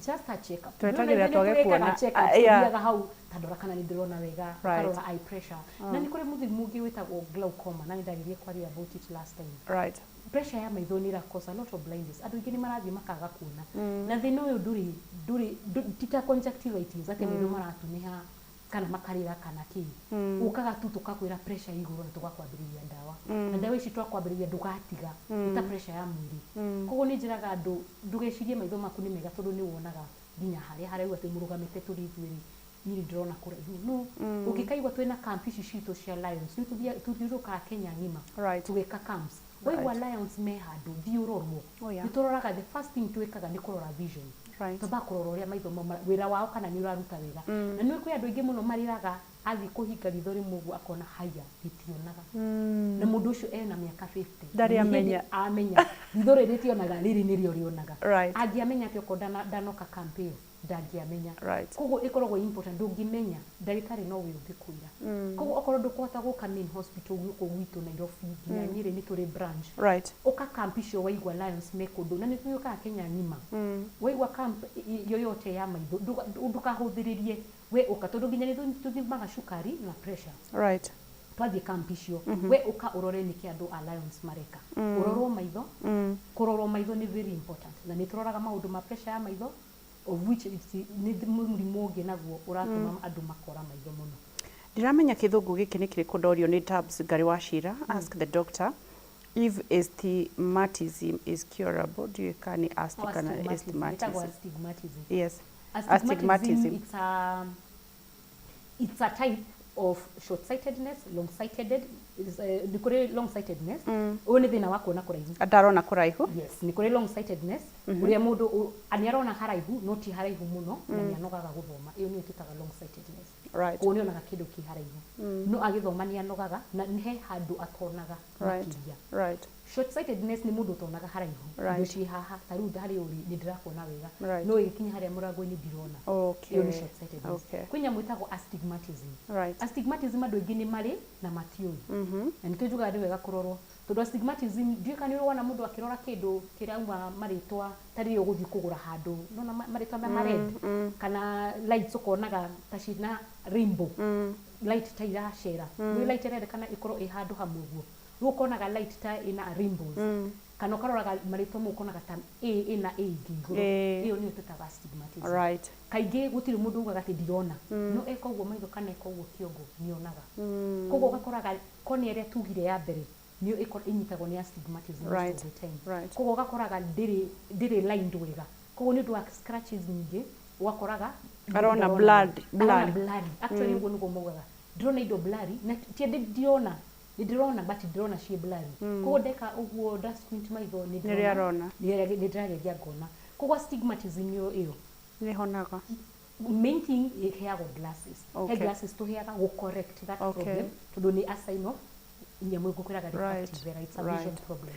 S1: just a check up.
S2: Twetagĩrĩra twage kuona.
S1: Check
S2: Ah,
S1: up, ũthiaga hau, ta ndora kana nĩ ndĩrona wega, ũkarora eye pressure. Na nĩ kũrĩ mũrimũ ũngĩ wĩtagwo glaucoma, na nĩ ndaririe kwaria about it last time. Pressure ya maitho nĩ ĩra cause a lot of blindness. Andũ aingĩ nĩ marathiĩ makaga kuona, na thĩna ũyũ ndũrĩ ti ta conjunctivitis atĩ maitho maratunĩha kana makarĩra kana kĩ. Ũkaga tu tũkakwĩra pressure igũrũ na tũgakwambĩrĩria ndawa, na ndawa ici twakwambĩrĩria ndũgatiga, nĩ ta pressure ya mwĩrĩ. Koguo nĩ njĩraga andũ, ndũgecirie maitho maku nĩ mega tondũ nĩ wonaga nginya harĩa haraihu, atĩ mũrũgamĩte tũrĩ ithuerĩ niĩ nĩ ndĩrona kũraihu. No ũngĩkaigua twĩna camp ici citũ cia Lions, nĩ tũthiũrũrũkaga Kenya ng'ima tũgĩka camps. Waigua Lions me handũ, thiĩ ũrorwo.
S2: Oh, yeah.
S1: Nĩ tũroraga, the first thing twĩkaga nĩ kũrora vision. Twambaga kũrora ũrĩa maitho mau wĩra wao kana nĩ ũraruta wega. Na nĩ kwĩ andũ aingĩ mũno marĩraga athiĩ kũhinga ritho rĩmwe ũguo akona haya rĩtionaga. Na mũndũ ũcio ena mĩaka 50.
S2: Ndarĩ
S1: Na nĩ hĩndĩ
S2: amenya.
S1: amenya ritho rĩrĩ rĩtionaga, rĩrĩ nĩrĩo rĩonaga. Angĩamenya atĩ okorwo ndanoka camp ĩyo ndangĩamenya. Koguo ĩkoragwo ĩ important, ndũngĩmenya, ndagĩtarĩ nowe ũngĩkwĩra. Koguo okorwo ndũkũhota gũka main hospital gũkũ gwitũ Nairobi nginya Nyĩrĩ nĩ tũrĩ branch. Ũka camp icio waigua Lions me kũndũ, na nĩ tũgĩũkaga Kenya ng'ima. Waigua camp yoyote ya maitho ndũkahũthĩrĩrie, we ũka, tondũ nginya nĩ tũthimaga cukari na pressure. Twathiĩ camp icio, we ũka ũrore nĩkĩ andũ a Lions mareka. Ũrorwo maitho, kũrorwo maitho nĩ very important, na nĩ tũroraga maũndũ ma pressure ya maitho, of which it's nĩ mũrimũ ũngĩ naguo ũratũma andũ makora maitho mũno.
S2: Ndiramenya kĩthũngũ gĩkĩ nĩ kĩrĩkũ ndorio nĩ Tabs Ngarĩ wa Cira. Ask the doctor if astigmatism is curable. Ndiũĩ kana nĩ asti kana
S1: Astigmatism. Ĩtagwo
S2: astigmatism.
S1: astigmatism.
S2: Yes.
S1: Astigmatism, it's a type of short-sightedness, long-sighted is, nĩ kũrĩ long-sightedness, ũyũ nĩ thĩna wa kuona kũraihu.
S2: Ndarona kũraihu.
S1: Yes, nĩ kũrĩ long-sightedness, ũrĩa mũndũ nĩ arona haraihu no ti haraihu mũno, na nĩ anogaga gũthoma. Ĩyo nĩyo twĩtaga long-sightedness. Koguo nĩ onaga kĩndũ kĩ haraihu, no agĩthoma nĩ anogaga na nĩ he handũ atonaga makĩria. Short sightedness nĩ mũndũ ũtonaga haraihu. Indo ciĩ haha, ta rĩu harĩa ũrĩ nĩ ndĩrakuona wega, no ĩgĩkinya harĩa mũrango-inĩ ndirona. Ĩyo nĩ short sightedness. Kwĩ nyamũ ĩtagwo astigmatism. Astigmatism andũ aingĩ nĩ marĩ na matiũĩ, na nĩkĩo njugaga nĩ wega kũrorwo, tondũ astigmatism, ndiũĩ kana nĩ ũrĩ wona mũndũ akĩrora kĩndũ kĩrauma marĩtwa, ta rĩrĩa ũgũthiĩ kũgũra handũ nona marĩtwa ma red kana lights, ũkonaga ta ciĩna rainbow light, ta iracera. Nĩ light ĩrendekana ĩkorwo ĩ handũ hamwe ũguo, rĩu ũkonaga light ta ĩna rainbows, kana ũkaroraga marĩtwa mau ũkonaga ta A ĩna A ĩngĩ igũrũ. Ĩyo nĩyo twĩtaga astigmatism. Kaingĩ gũtirĩ mũndũ ugaga atĩ ndirona, no eka ũguo maitho kana eka ũguo kĩongo nĩonaga. Koguo ũgakoraga cornea ĩrĩa tugire ya mbere nĩyo ĩnyitagwo nĩ astigmatism most of the time. Koguo ũgakoraga ndĩrĩ lined wega, koguo nĩ ũndũ wa scratches nyingĩ ũgakoraga mũndũ
S2: Arona
S1: ndarona
S2: blurred,
S1: wega. Arona
S2: blurry.
S1: Blurry. Actually ũguo nĩguo maugaga, ndĩrona indo blurry, na ti atĩ ndirona, nĩ ndĩrona, but ndĩrona ciĩ blurry. Koguo ndeka ũguo, nda squint maitho, nĩ
S2: Nĩrĩo
S1: ndĩrona
S2: arona.
S1: Nĩ ndĩrageria ngona. Koguo astigmatism nĩyo ĩyo.
S2: Nĩhonaga?
S1: Main thing, ĩheagwo glasses. He glasses tũheaga gũ correct that problem, tondũ nĩ a sign of nyamũ ĩgũkwĩraga refractive error. It's a vision problem.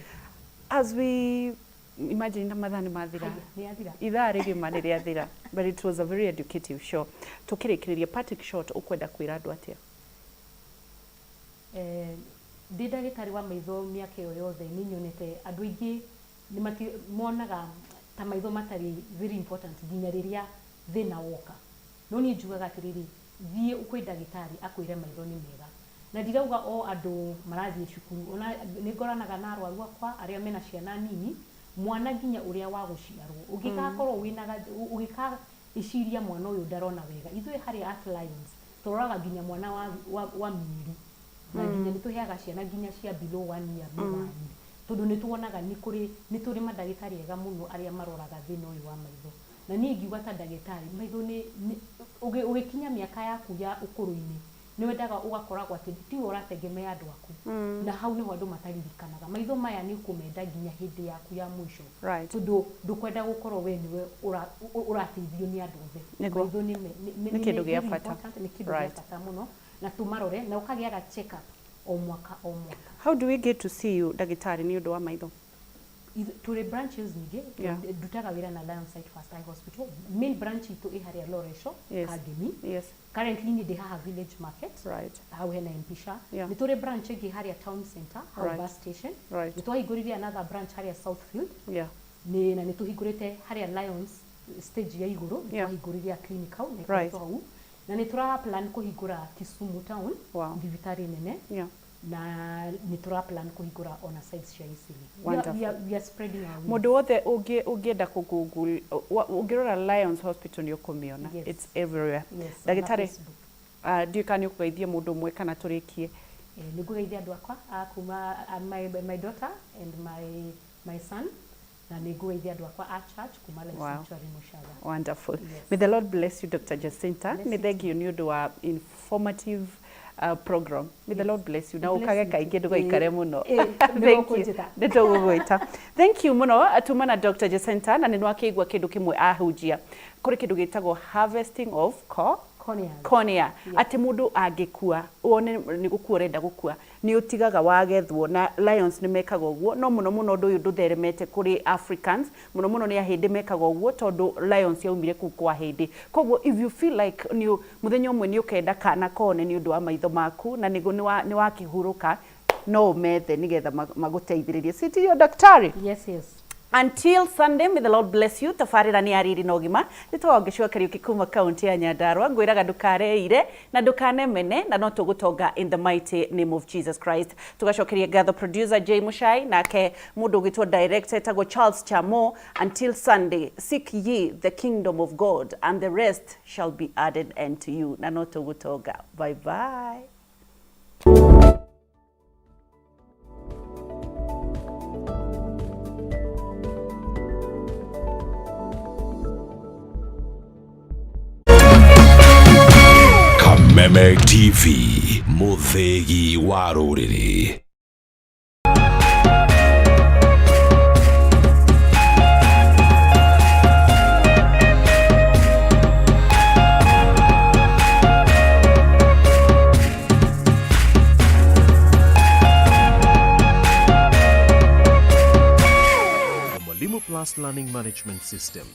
S2: As we imagine na mathaa nĩ mathira.
S1: Haya, nĩ yathira.
S2: Ithaa rĩgima nĩ rĩathira, but it was a very educative show. Tũkĩrĩkĩrĩria, Patrick Short, ũkwenda kwĩra andũ atĩa?
S1: Ndĩ ndagĩtarĩ wa maitho mĩaka ĩyo yothe, nĩ nyonete andũ aingĩ nĩ monaga ta maitho matarĩ very important nginya rĩrĩa thĩna woka. No niĩ njugaga atĩrĩrĩ, thiĩ kwĩ ndagĩtarĩ akwĩre maitho nĩ mega. Na ndirauga o andũ marathiĩ cukuru, ona nĩ ngoranaga na arwaru akwa arĩa mena ciana nini, mwana nginya ũrĩa wa gũciarwo, ũngĩgakorwo wĩna ũgĩkaciria mwana ũyũ ndarona wega, ithuĩ harĩa at Lions tũroraga nginya mwana wa mĩeri, na nginya nĩ tũheaga ciana nginya cia below 1 year mĩwani, tondũ nĩ tuonaga nĩ tũrĩ mandagĩtarĩ ega mũno arĩa maroraga thĩna ũyũ wa maitho. Na niĩ ingiuga ta ndagĩtarĩ, maitho nĩ ũgĩkinya mĩaka yaku ya ũkũrũ-inĩ, nĩ wendaga ũgakoragwo atĩ tiwe ũrategemea andũ aku, na hau nĩho andũ mataririkanaga maitho maya nĩ ũkũmenda nginya hĩndĩ yaku ya mũico, tondũ ndũkwenda gũkorwo we nĩwe ũrateithio nĩ andũ othe. Maitho
S2: Nĩ kĩndũ gĩa
S1: very
S2: bata.
S1: important, nĩ kĩndũ gĩa bata mũno, na tũmarore na ũkagĩaga check up o mwaka o mwaka.
S2: How do we get to see you, ndagĩtarĩ, nĩ ũndũ wa maitho?
S1: Tũrĩ branches nyingĩ. Ndutaga wĩra na Lion Sight First Eye Hospital. Main branch itũ ĩ harĩa Loresho, Kangemi. Currently nĩ ndĩ haha Village Market, hau hena Mpisha. Nĩ tũrĩ branch ĩngĩ harĩa Town Center, hau bus station. Nĩ twahingũrire another branch harĩa Southfield. Nĩ na nĩ tũhingũrĩte harĩa Lions stage ya igũrũ, nĩ twahingũrire clinic hau na ĩkoretwo hau, na nĩ tũra plan kũhingũra Kisumu town, thibitarĩ nene, na nĩ tũra plan kũhingũra ona sites cia Eastleigh.
S2: Wonderful.
S1: We are spreading our wings.
S2: Mũndũ wothe ũngĩenda kũ google, ũngĩrora Lions Hospital nĩ ũkũmĩona. It's everywhere.
S1: Yes, ona
S2: Ndagĩtarĩ,
S1: Facebook.
S2: Ndiũĩ kana nĩ ũkũgeithia mũndũ ũmwe kana tũrĩkie.
S1: Nĩ ngũgeithia andũ akwa a kuma my daughter and my son. Na nĩ ngũgeithia andũ akwa a church kuma Life Sanctuary Mũcaga.
S2: Wonderful.
S1: Yes.
S2: May the Lord bless you, Dr. Jacinta.
S1: Bless
S2: Nĩ
S1: you.
S2: Thank you nĩ ũndũ wa informative program. May the Lord bless you. Na
S1: Bless
S2: ũkage
S1: you too.
S2: kaingĩ ndũgaikare mũno.
S1: Nĩ
S2: Thank you.
S1: mũkũnjĩta.
S2: Nĩ tũgũgwĩta. Thank you mũno tuma na Dr. Jacinta na nĩ nwakĩigua kĩndũ kĩmwe ahunjia. Kũrĩ kĩndũ gĩtagwo harvesting of
S1: Corneas.
S2: Cornea. Atĩ mũndũ angĩkua wone nĩ gũkua ũrenda gũkua, nĩ ũtigaga wagethwo, na Lions nĩ mekaga ũguo. No mũno mũno ũndũ ũyũ ndũtheremete kũrĩ Africans, mũno mũno nĩ ahĩndĩ mekaga ũguo, tondũ Lions yaumire kũu kwa hĩndĩ. Koguo if you feel like nĩ mũthenya ũmwe nĩ ũkenda kana kone nĩ ũndũ wa maitho maku na nĩguo nĩ wakĩhurũka, no ũmethe nĩgetha magũteithĩrĩrie. Si ndio, daktari?
S1: Yes.
S2: Until Sunday, may the Lord bless you. Tabarĩra nĩ ariri na ũgima. Nĩtwa Wangeci Kariũki kuma kaunti ya Nyandarua. Ngwĩraga ndũkareire na ndũkanemene, na no tũgũtonga in the mighty name of Jesus Christ. Tũgacokeria ngatho producer Jay Mushai, nake mũndũ ũgĩtwo director etagwo Charles Chamo. Until Sunday, seek ye the kingdom of God and the rest shall be added unto you. Na no tũgũtonga. Bye bye.
S3: Kameme TV, mũthĩgi wa rũrĩrĩ.
S8: The Mwalimu Plus Learning Management System.